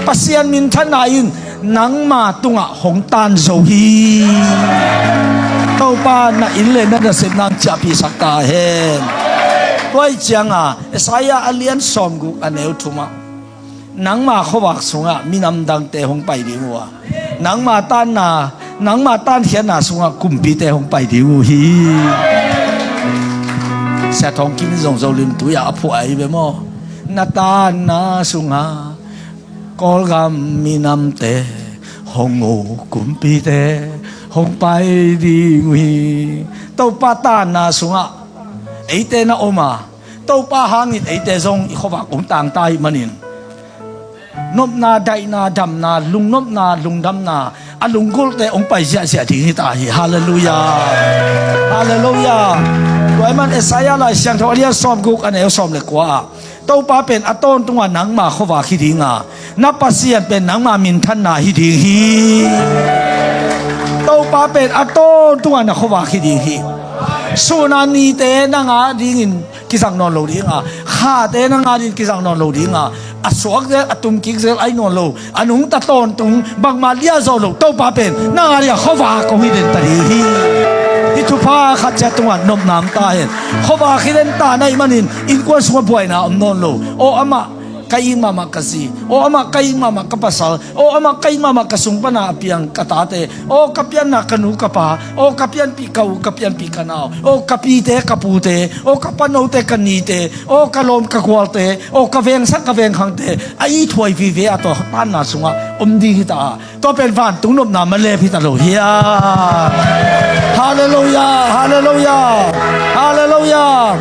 Pasian minthanna in nangma tungah hong tan zo hi. Topa na inn le na nasepna hong ciahpihsak ta hen. Tua ahih ciangah Isaiah a lian sawmguk a neu thumah, nangma khuavak sungah minam dangte hong pai ding uh a, nangma tanna, nangma tankhiatna sungah kumpite hong pai ding uh hi. Sia Thawng Kim in zong Zo limtui ah a phuah ahi ve maw? Na tanna sungah Kawlgam minamte hong uh, kumpite hong pai ding uh hi. Topa tanna sungah eite na om a, Topa hangin eite zong i khuavak hong tang ta ahih manin, nopna, daihna, damna, lungnopna, lungdamna, a lunggulhte hong pai ziahziah ding hi ta hi. Halleluiah. Halleluiah. Tua ahih man Isaiah Lai Siangtho a lian sawmguk, a neu sawm le kua ah, Topa pen a tawntunga nangma khuavak hi dinga, na Pasian pen nangma minthanna hi ding hi. Topa pen a tawntunga na khuavak hi ding hi. Sun a nite nang a dingin kizang nawn lo dinga, khate nang a dingin kizang nawn lo dinga, a suak zel, a tumkik zel ahi nawn lo, a nungta tawntung, bangmah liahzaw lo Topa pen nang a dingin khuavak hong hi den ta ding hi. Hih thupha khat ciat tungah nopna om ta hen. Khuavak hi den ta na hih manin innkuan sungah buaina om nawn lo. Aw amah ka it mahmah ka zi, aw amah ka it mahmah ka pasal, aw amah ka it mahmah ka sung pana a piang ka tate, aw ka pianna ka nu ka pa, aw ka pianpih ka u, ka pianpih ka nau, aw ka pite ka pute, aw ka panote ka nite, aw ka lawm ka gualte, aw ka vengsak ka vengkhangte, a ithuai vive a, tua tanna sungah om ding hi ta a, tua pen vantung nopna malep hi ta lo hi a. Halleluiah, halleluiah, halleluiah.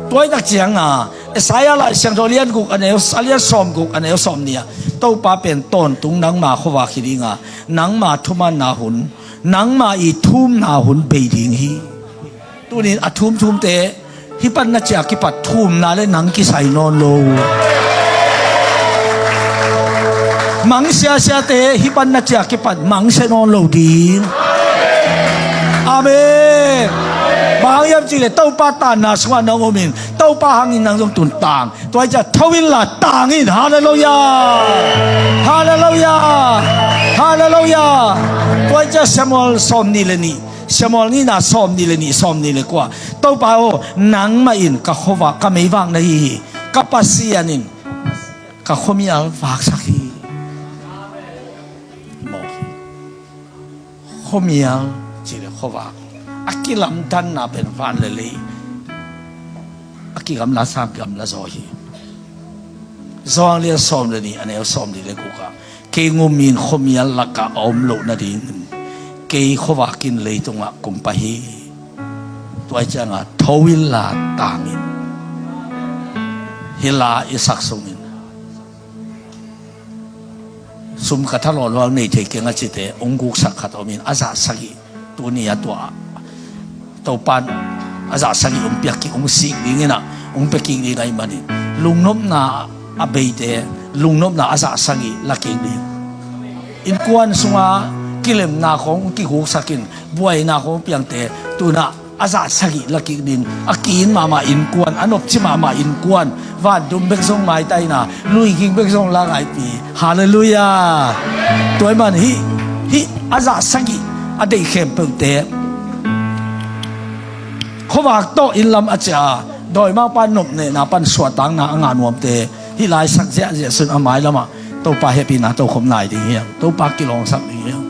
Tua hi tak cianga Isaiah Lai Siangtho a lian guk, a neu, a lian sawmguk, a neu sawmnih ah, Topa pen tawntung nangma khuavak hi dinga, nangma thumanna hun, nangma i thumna hun bei ding hi. Tunin a thumthumte hih pan na ciah kipat thumna le nang kisai nawn lo. Mang siasiate hih pan na ciah kipat mangsia nawn lo ding. Amen. Bang hang hiam cihleh Topa tanna sungah nang om in, Topa hangin nang zong tun tang. Tua hi ciah tho inla tang in. Halleluiah. Halleluiah. Halleluiah. Tua hi ciah Samuel sawmnih le nih, Samuel nihna sawmnih le nih, sawmnih le kua, Topa aw, nangmah in ka khuavak, ka meivak na hi hi. Ka Pasian in ka khuamial vaksak hi. Mawk hi. Khuamial cih le khuavak, a kilamdanna pen van le lei, a kigamla sang kigamla zaw hi. Johan lian sawm le nih, a neu sawmnih le guk ah, kei ngum in khuamial lakah a om loh nadingin kei khuavak in leitungah kum pah hi. Tua hi cianga tho inla tang in. Hih la i sak sungin sum ka thalawh luang nei thei keng a cite hong guksak khat om in, a zah sagih tuni a tuah ah Topan a zah sagih hong piak kik, hong sik dingin ah, hong pia kik ding ahih manin, lungnopna a beite lungnopna a zah sagih la kik ding. Innkuan sunga kilemna khong kiguksak in, buaina khong piangte tunah a zah sagih la kik ding. A ki-it mahmah innkuan, a nopci mahmah innkuan, vantung bek zong maitaina, luiging bek zong la ngaipi. Halleluiah. Tua ahih man hih, hih a zah sagih a deih khempeuhte khuavak tawh inn lam a ciah a, dawimangpa nopnehna pan suahtakna a ngah nuamte hih lai sak ziahziah sun a mailamah Topa hehpihna tokhom nai ding hiam? Topa kilawngsak ding hiam?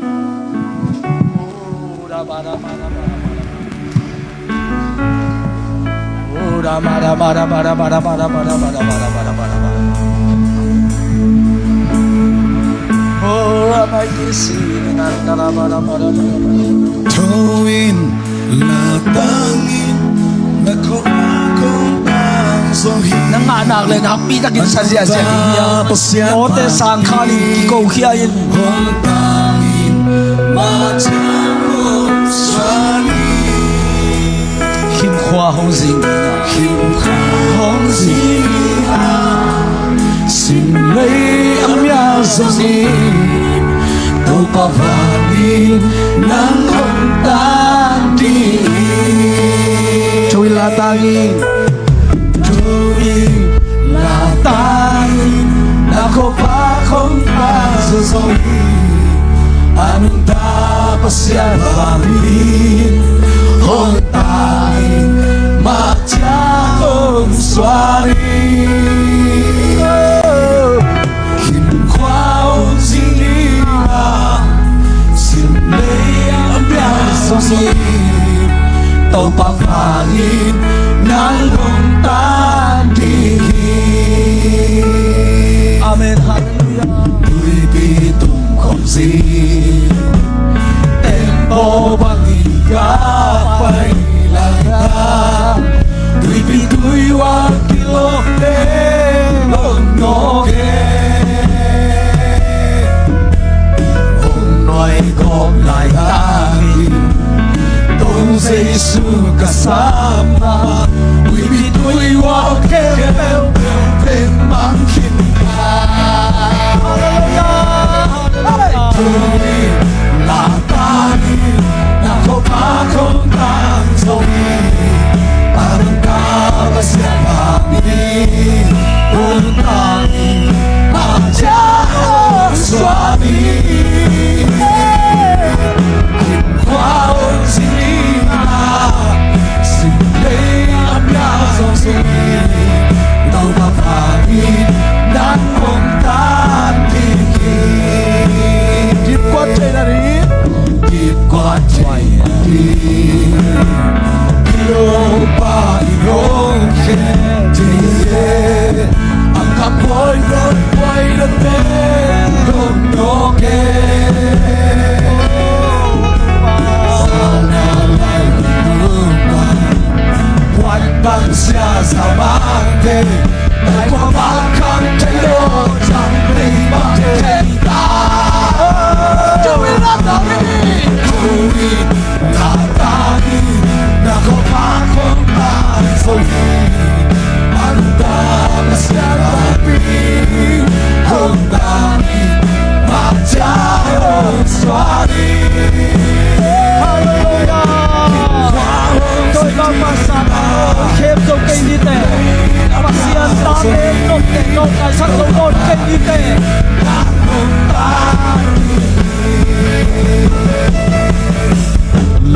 Tho in, la tang in, na khuavak hong tang zo hi. Na ngah nak le nakpi takin sa ziahziah ding hiam? Awte sangkhan in kikokhia in. Hong tang in, mah ciang hong suan in. Khimkhua hong zing ding a. Khimkhua hong zing ding a. Simlei a mial zong in, Topa vangin nang hong tang ding hi. Tho in, la tang in. Tho in, la tang in, na khuavak hong tang zo zo hi. A nungta Pasian vangin hong tang in, mah ciang hong suan in. Khimkhua hong zing ding a, simlei a mial zong in, Topa vangin nang hong tang ding hi. Amen. Halleluiah. Tuipi tung khawm zing tembaw bangin ka pai lai ta, tuipi tuihual kilawm teng hong nawk e. Hong nuai gawp lai ta hi. Tung Jesu ka sam a, tuipi tuihual khempeuh veng mang khin ta. Halleluiah. Tuni la ta ni, na khuavak hong tang zo hi. A nungta Pasian vang hi. Hong tang hi. Mangcia hong suak hi. Khua hong zin hi na, sim lei a mia zong zong hi. Topa vang hi, nang hong tan ding hi. Kipkuat thei na ding. Kipkuat thei na ding. I Lopa i hong khen ding hi. A ka buai buai buai na pen hong nawk e. Sa na lai hong nawk a, buat bang sia za bang te. Lai kua bang khang thei lo chang lei bang te ta. Tui la ta ni. Tui la ta ni. Na khuavak hong tang zo hi. A nungta Pasian vang hi. Hong tang hi. Mangcia hong suak hi. Halleluiah. Topa Pasian, khempeuh kei ni teh. Pasian ta te, nop te, nop nai sak lo, nop kei ni teh.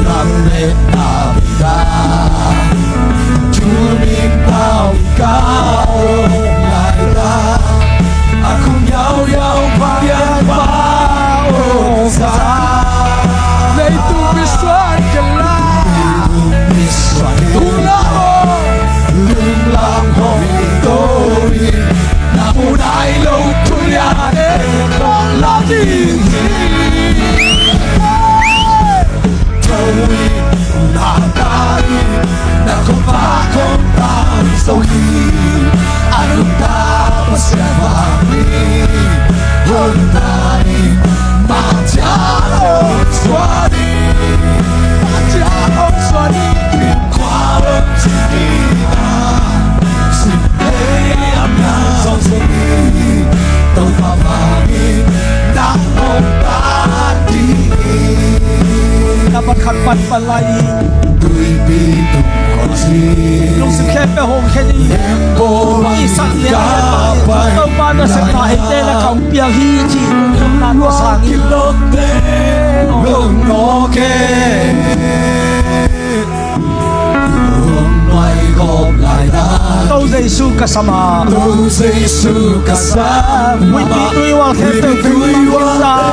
Lam le ta bida. Tuning pau ka om lai ta. A khung yau yau pa yan pa om sa. Leitung misuan ke la. Leitung misuan ke la. Lunglam hong to i. Na mu nai lo tu ya de. Kong la ding hi. Tui la ta ni, na khuavak hong tang zo hi. A nungta Pasian vang hi. Hong tang hi, mangcia hong suak hi. Mangcia hong suak hi. Khua hong zin hi na, sim lei a mia zong zong hi. Topa vang hi, nang hong tan ding hi. Tapa khat pan pan lai hi. Tuipi tung khawm zing. Lungsim khempeuh hong khen hi. Tembaw bang i sak lian ka pai. Topa nasepna eite na kham piang hi ci. Nang hong sang hi. Kilawm teng hong nawk e. Hong nuai gawp lai ta. To Jesu ka sam a. To Jesu ka sam a. Tuipi tuihual khempeuh, tuipi tuihual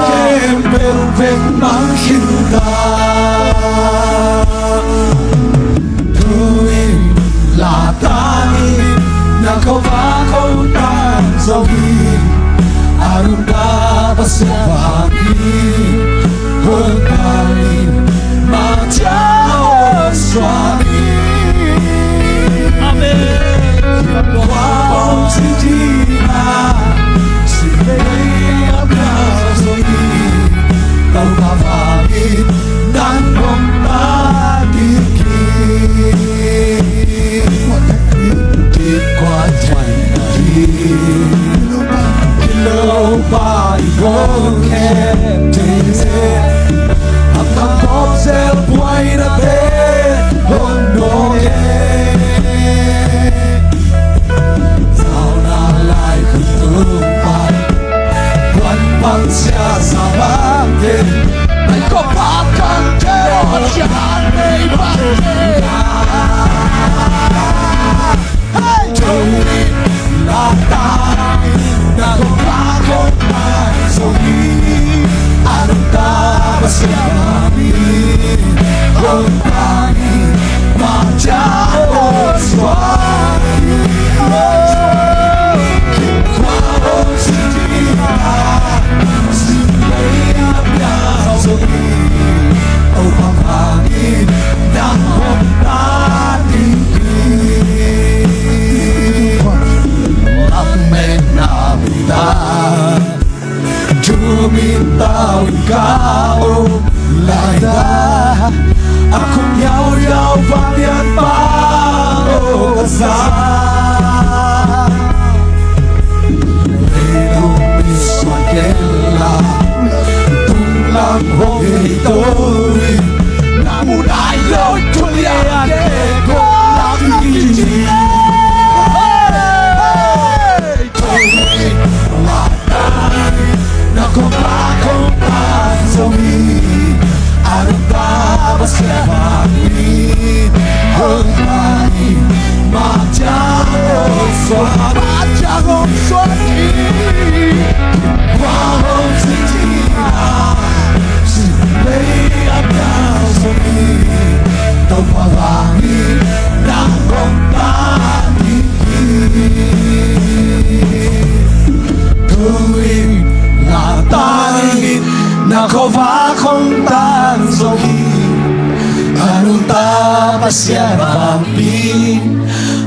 khempeuh veng mang khin ta. Tui la ta ni, na khuavak hong tang zo hi. A nungta Pasian vang hi. Hong tang hi, mangcia hong suak hi. Amen. Khua hong zin hi na, sim lei a mia zong hi. Topa vang hi, nang hong tan ding hi. Kipkuat thei na ding. A khong yauyau vanglianpa aw ka za. Leitungmi suan kei la, tunglam hong hei to in, na mu nai lo thulian te kong lak in. Hey! Hey! Na kongpa kongpa zong hi, a nungta Pasian vanglian hong pai, Machang hong suan, Machang hong suan hi. Kua hong zin ding a, sim lei a mial zong hi, Topa vanglian nang hong tan ding hi. Tuin la tangin na khuavak hong tan zo hi. A nungta Pasian vanglian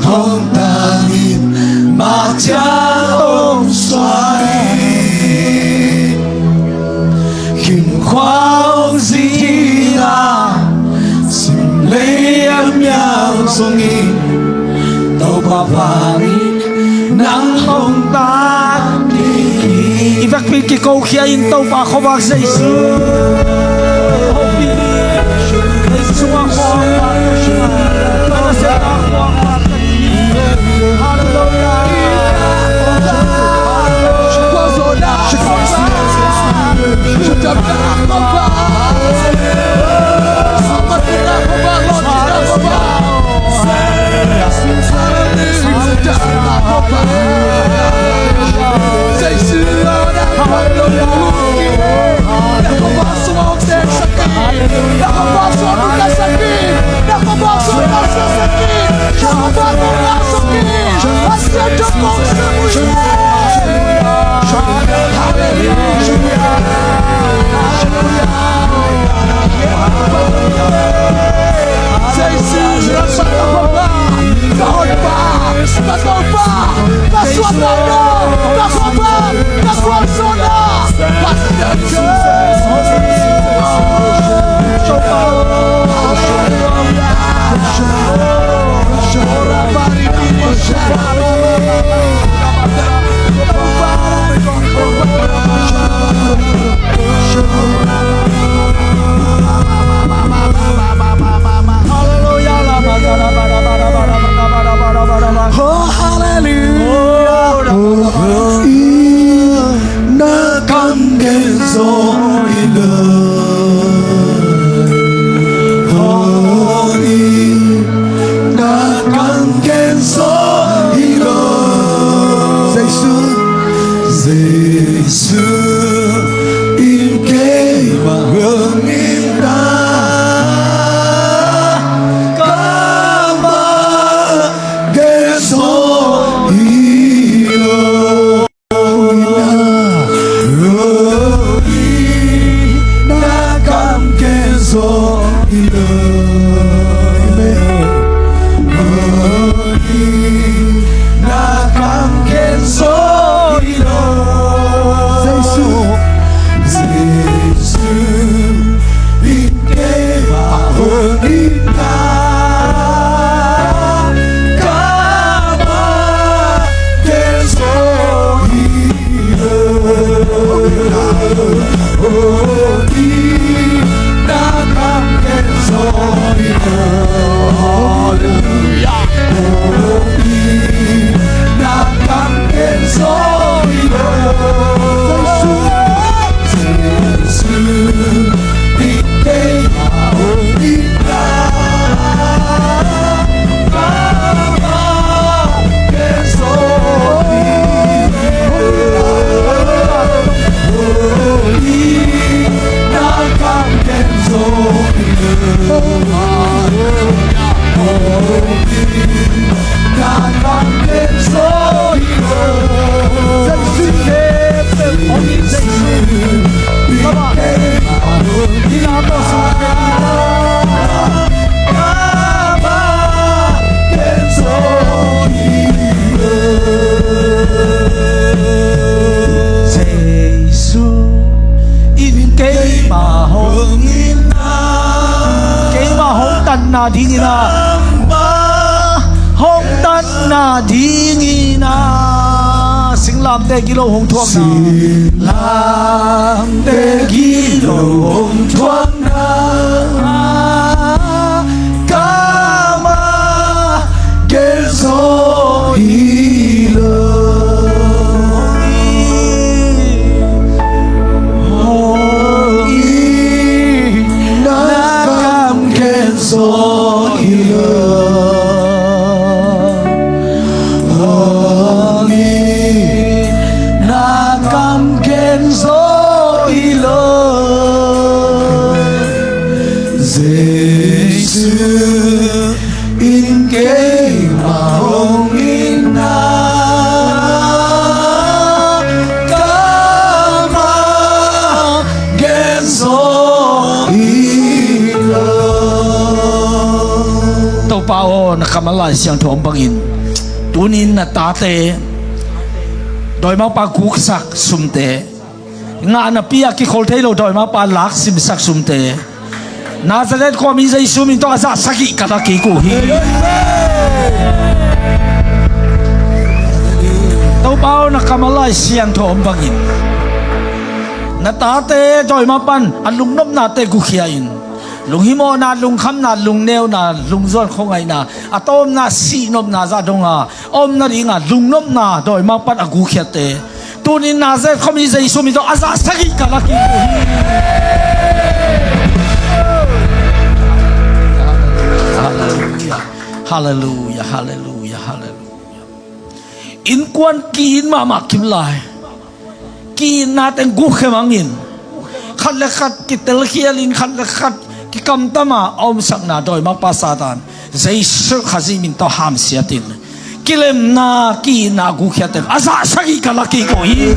hong tangin Machang hong suan hi. Khin khua hong zin ding a, sim lei a mial zong hi, Topa vanglian nang hong tan ding hi. I vekpi kikokhia in Topa khuavak Jesu. Jesu a khuavak. Hallelujah. na dingin ah, hong tatna dingin ah, singlamteh gilo hong thuakna, singlamteh gilo hong thuakna, kamah genzo hi lo. Hong it na kam genzo hi lo. Hong it na kam genzo hi lo. Jesu in keimah hong itna, kamah genzo hi lo. Topa aw, na kammal Lai Siangtho om bangin tuni-in na tate dawimangpa guksak sumte, ngahna pi-a kikhol thei lo dawimangpa lak simsak sumte, Nazareth khuami Jesu min tawh a zah sagih ka la kik uh hi. Topa aw, na kammal Lai Siangtho om bangin na tate dawimangpan a lungnopnate gukhia in, lunghimawhna, lungkhamna, lungneuna, lungzuan khuangaihna, a tawpna sihnopna zah dong a a om nadinga lungnopna dawimangpan a gukhiatte tuni-in Nazareth khuami Jesu min tawh a zah sagih ka la kik uh hi. Halleluia, halleluia, halleluia, halleluia. Innkuan ki-it mahmah kim lai, ki-itna teng gukkhia mangin, khat le khat kitelkhialin, khat le khat kikamtama a omsakna dawimangpa Satan, Jesu Khazih min tawh hamsiatin, kilemna, ki-itna a gukhiatte a zah sagih ka la kik uh hi.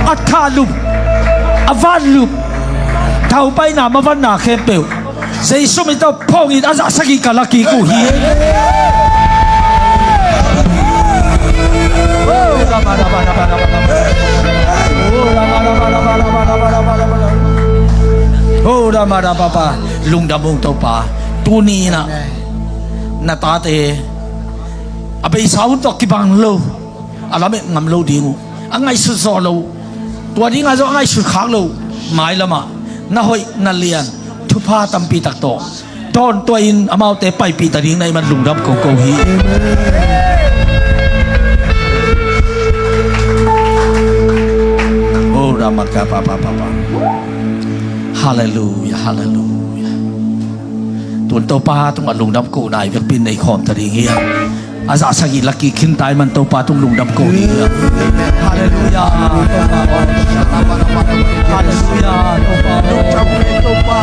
A thahlup, a vanlup, daupaina, mavanna khempeuh Jesu min tawh phawngin a zah sagih ka la kik uh hi. Lungdam ung Topa. Tuni-in ah na tate a beisa hun tawh kibang lo, a lamet ngam lo ding uh, a ngaihsut zawh lo, tua dingah zong a ngaihsut khak lo, mailamah na hoih na lian thupha tampi tak tawh dawntuahin amaute paipih ta ding na hih man lungdam koko hi. Oh, Ramakapapapapa. Halleluia, halleluia. Tun Topa tungah lungdam kohna i vekpi in nei khawm ta ding hi a. A zah sagih la kik khin ta ahih man Topa tung lungdam ko ding hi a. Halleluia. Halleluia. Topa, Topa, Topa.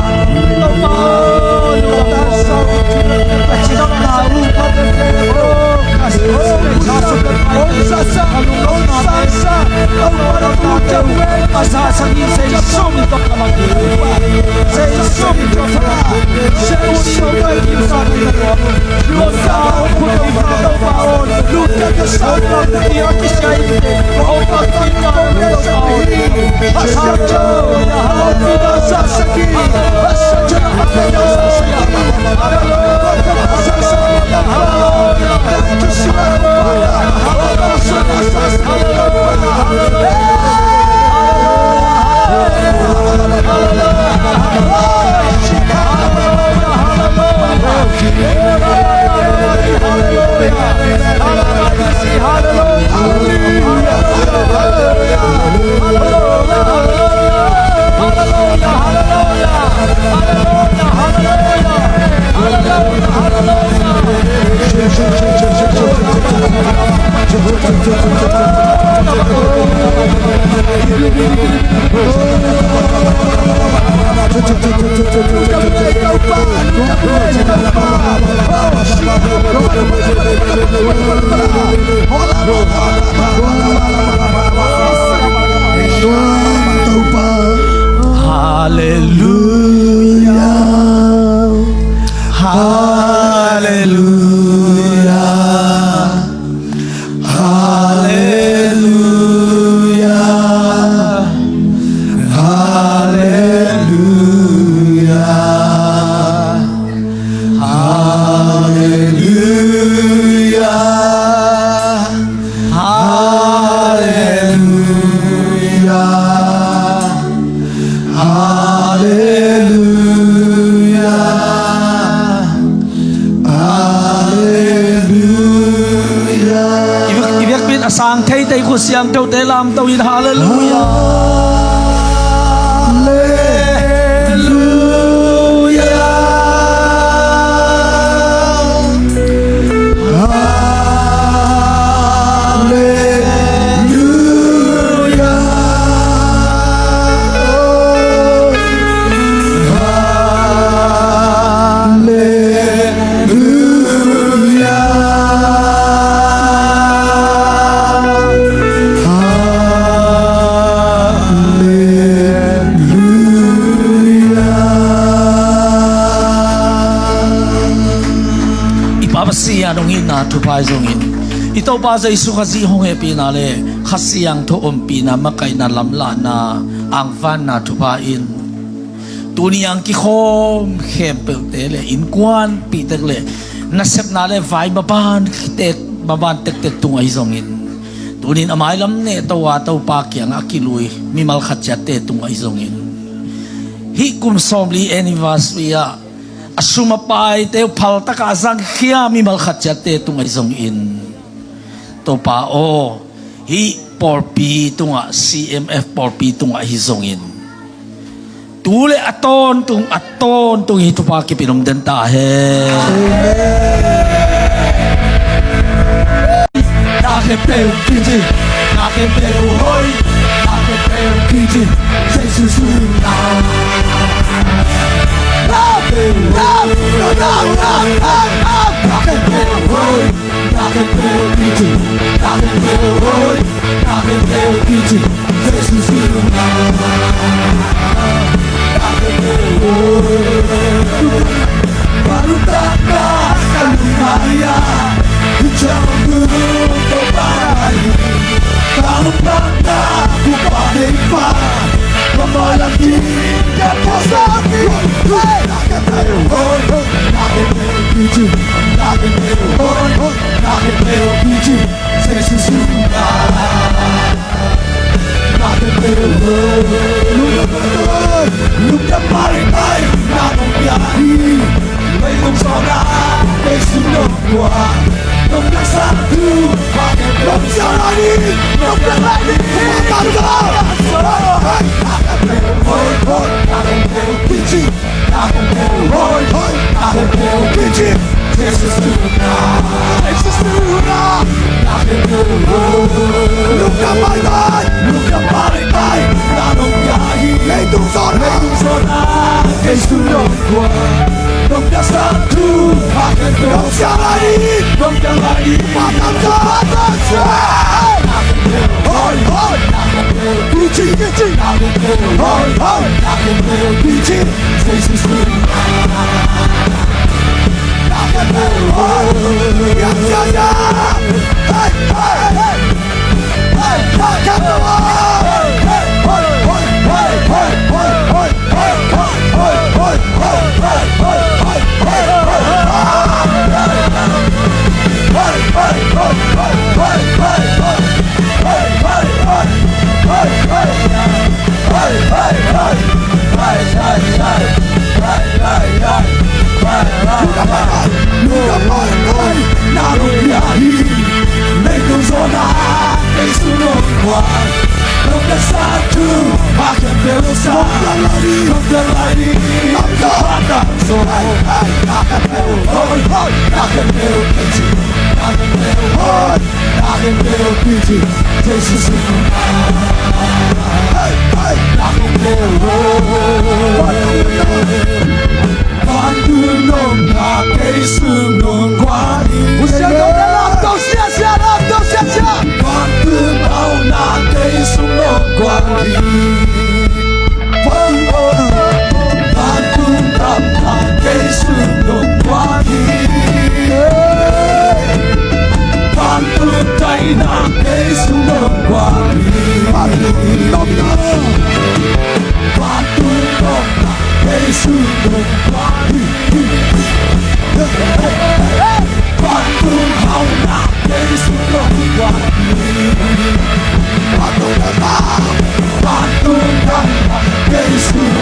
Halleluia. Halleluia. I biak, i biakpiak a sang theithei khut siangthote lamto in halleluia. Halleluia. Halleluia. Halleluia. Halleluia. I Pa Pasian hong itna thupha ahi zongin, i Topa Jesu Khazih hong hehpihna le Kha Siangtho ompihna, makaihna, lamlahna, angvanna thupha in tuni a kikhawm khempeuhte le innkuanpihte le nasepna le vai maban tek, maban tektek tungah ahi zongin, tunin a mailam nehto a Topa kiangah a kilui mimal khat ciatte tungah ahi zongin, hih kum sawmli anniversary ah a sum a paite uh phaltakah a zangkhia mimal khat ciatte tungah ahi zongin, Topa aw, hih pawlpi tungah, C M F pawlpi tungah ahi zongin, tu le a tawntung, a tawntung hih thupha kipin om den ta hen. Na khempeuh kici, na khempeuh hoih, na khempeuh kici, Jesu sungah. Na khempeuh hoih, na khempeuh hoih, na khempeuh kici, na khempeuh hoih, na khempeuh kici, Jesu sungah. Na khempeuh hoih. Ka lungtang na, ka lungmai a, i ciang tu Topa hi. Ka lungtang na, ku pa dei pa, ka ma lam ki, ka pa sa ki. Hey, na khempeuh hoih, na khempeuh kici, na khempeuh hoih, na khempeuh kici, Jesu sungah. Na khempeuh hoih, lungdam maitai, na nong pia hi. Leitung sawt ah, Jesu nong guan, nong piangsak thu, na khempeuh nong piang lai ni, nong piang lai ni. Na khempeuh hoih, hoih, na khempeuh kici. Na khempeuh hoih, hoih, na khempeuh kici, Jesu sungah. Jesu sungah. Na khempeuh hoih. Lungdam maitai, lungdam maitai, na nong pia hi. Leitung sawt ah, leitung sawt ah, Jesu nong guan, nong piangsak thu, na khempeuh nong piang lai ni, nong piang lai ni. Pa Topa, hoih, hoih, na khempeuh kici, kici, na khempeuh hoih, hoih, na khempeuh kici, Jesu sungah. Na khempeuh hoih, ya, ya, ya. Hey, hey, hey. Hey, na khempeuh hoih. Hey, hoih, hoih, hoih. Hey, hey. Vantung nopna kei sung nong guan hi. Vantung nopna kei sung nong guan hi. Vantung nopna kei sung nong guan hi. Vantung taina kei sung nong guan hi. Vantung nopna, vantung nopna kei sung nong guan hi. Vantung hauhna kei sung nong guan hi. Vantung hauhna, vantung hauhna kei sung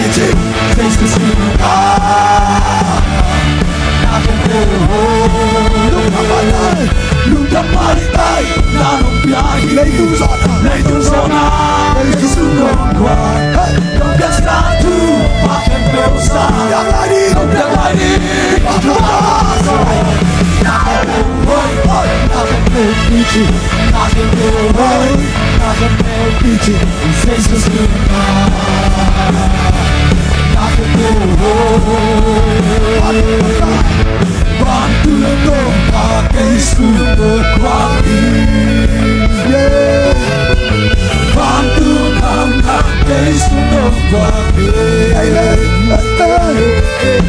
Jesu sungah na khempeuh hoih. Lungdam manin tai, lungdam manin tai, na nong piak hi. Leitung zawhna, leitung zawhna, Jesu nong guan. Hey, nong piaksa thupha khempeuh sang. Piak lai ni, nong piak lai ni. Na khempeuh hoih, hoih, na khempeuh pici, na khempeuh hoih, na khempeuh pici. Jesu sungah na khempeuh hoih. Vantung dong a kei sung nong guan hi. Yeah. Vantung dong a kei sung nong guan hi. Amen. Amen.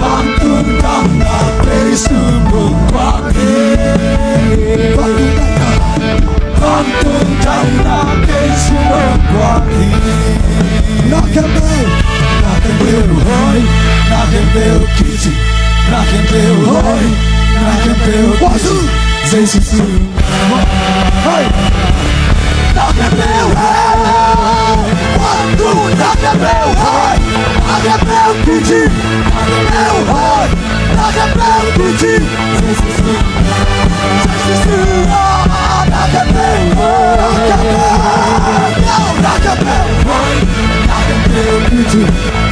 Vantung dong a kei sung nong guan hi. Vantung dong a Vantung dong a kei sung nong guan hi. Na khempeuh, na khempeuh hoih, na khempeuh kici, na khempeuh hoih, na khempeuh kici. Jesu sungah. Hey. Na khempeuh hoih. Vantung na khempeuh hoih, na khempeuh kici, na khempeuh hoih. Na khempeuh kici. Jesu sungah. Jesu sungah. Na khempeuh hoih. Na khempeuh. Na khempeuh hoih. Na khempeuh kici.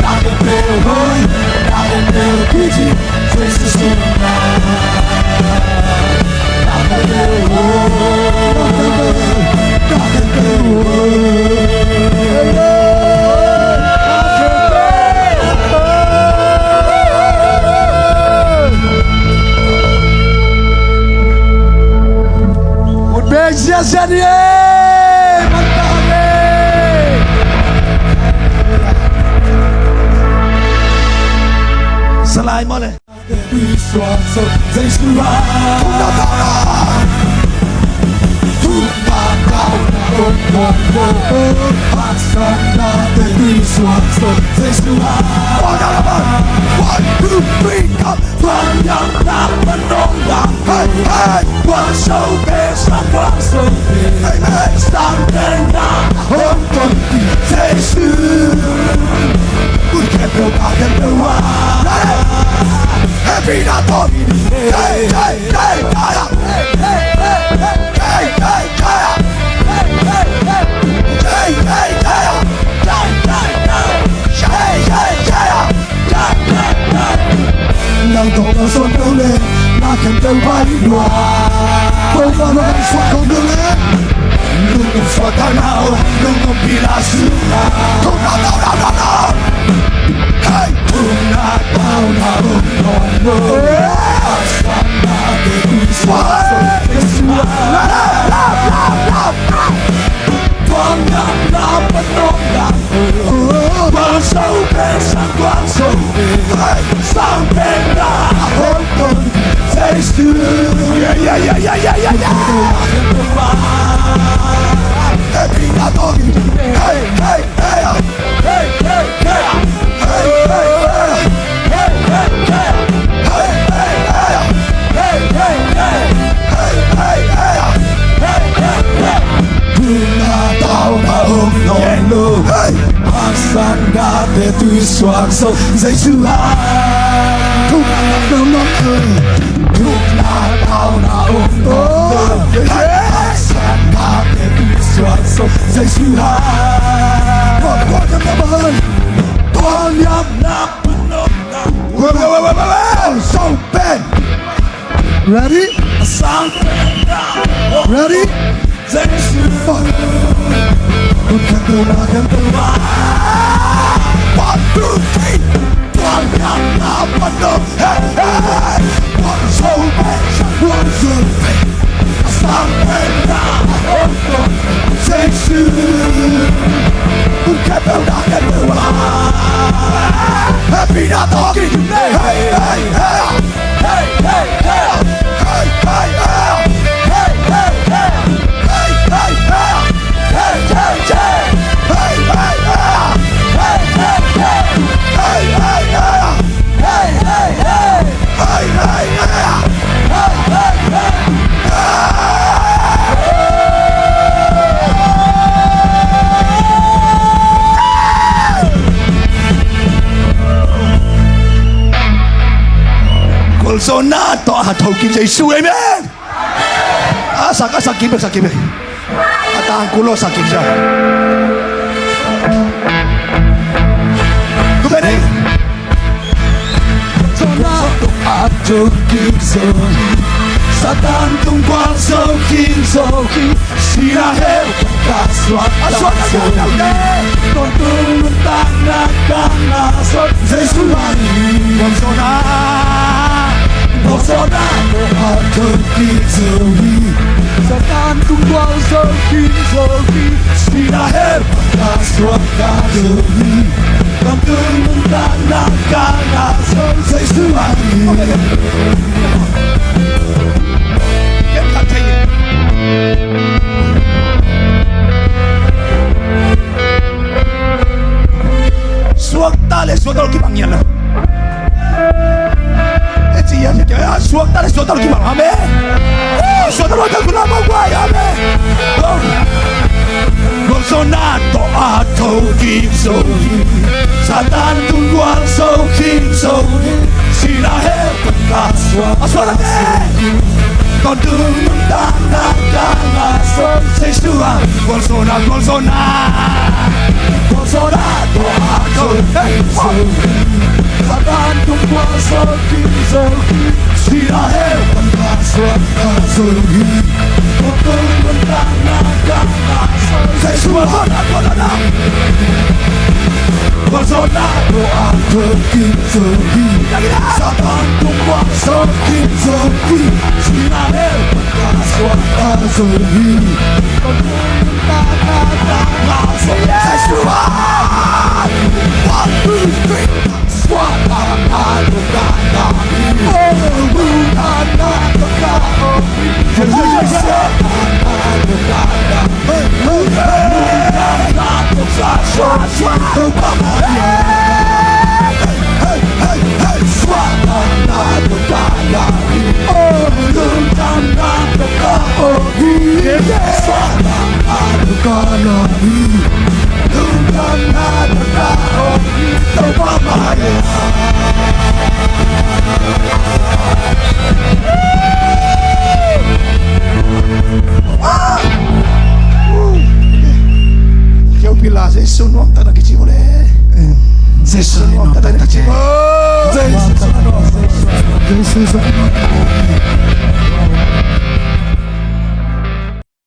Na khempeuh hoih. Na khempeuh kici. Jesu sungah. Na khempeuh hoih. Na khempeuh. Na khempeuh hoih. Ut bek ziahziah ni ei. Mantang ei. Salai mawle. One, two, three, come. Hey, hey. Hey, hey, hey, hey. Nang tawh na suan kau le, na khempeuh pai lua. Kau na suan kau le, lungdam suan ta na o, lungdam pi la su na. Kau na, na, na, na, na. Hey! Kau na, kau na, kau na, kau na. Hey! Hey! Hey! Hey! Yeah, yeah, yeah, yeah, yeah, yeah, yeah. Hey, hey, hey, hey. Tui suak so Jesu a. Tui suak so Jesu a. Ready? Ready? One, two, three. Happy na talking. Hey, hey, hey. Hey, hey, hey. Hey, hey, hey. Hey, hey, hey. Hey, hey, hey. Hey, hey, hey. Hey, hey, hey. Hey, hey, hey. Hey, hey, hey. Hey, hey, hey. Hey, hey, hey. Zona tawh a tho kim Jesu, amen. A sak, a sak kim, a sak kim. A tang kulo sak kim sia. Ku pe ding. Zona tawh a tho kim Jesu. Satan tung gual zo kim zo kim. Sina hell ka suak, a suak, a suak, a suak. Tawntung nuntakna ka ngah Jesu ahi. Gualzawhna. Gualzawhna tawh a tho kim zo hi. Satan tung gual zo kim zo hi. Sina hell ka suak ka zo hi. Tawntung nuntakna ka ngah Jesu ahi. Suakta le suakta lo kibang hiam na. E ci hiam na, suakta le suakta lo kibang, amen. Suakta lo ta kula ma guai, amen. Gualzawhna tawh a tho kim zo hi. Satan tung gual zo kim zo hi. Sina hell ka suak, a suak la te. Tawntung nuntakna ka ngah Jesu ahi. Gualzawhna, gualzawhna. Gualzawhna tawh a tho kim zo hi. Satan tung gual zo kim zo hi. Sina hell ka suak ka zo hi. Tawntung nuntakna ka ngah Jesu ahi. Gualzawhna, gualzawhna. Gualzawhna tawh a tho kim zo hi. Satan tung gual zo kim zo hi. Sina hell ka suak ka zo hi. Tawntung nuntakna ka ngah Jesu ahi. One, two, three. Suakta na tawh ka ngah hi. Oh, nuntakna tawh ka ngah hi. Suakta na tawh ka ngah hi. Keu pila Jesu nuam tak na kici bo le. Jesu nuam tak na kici bo. Jesu nuam tak na kici bo.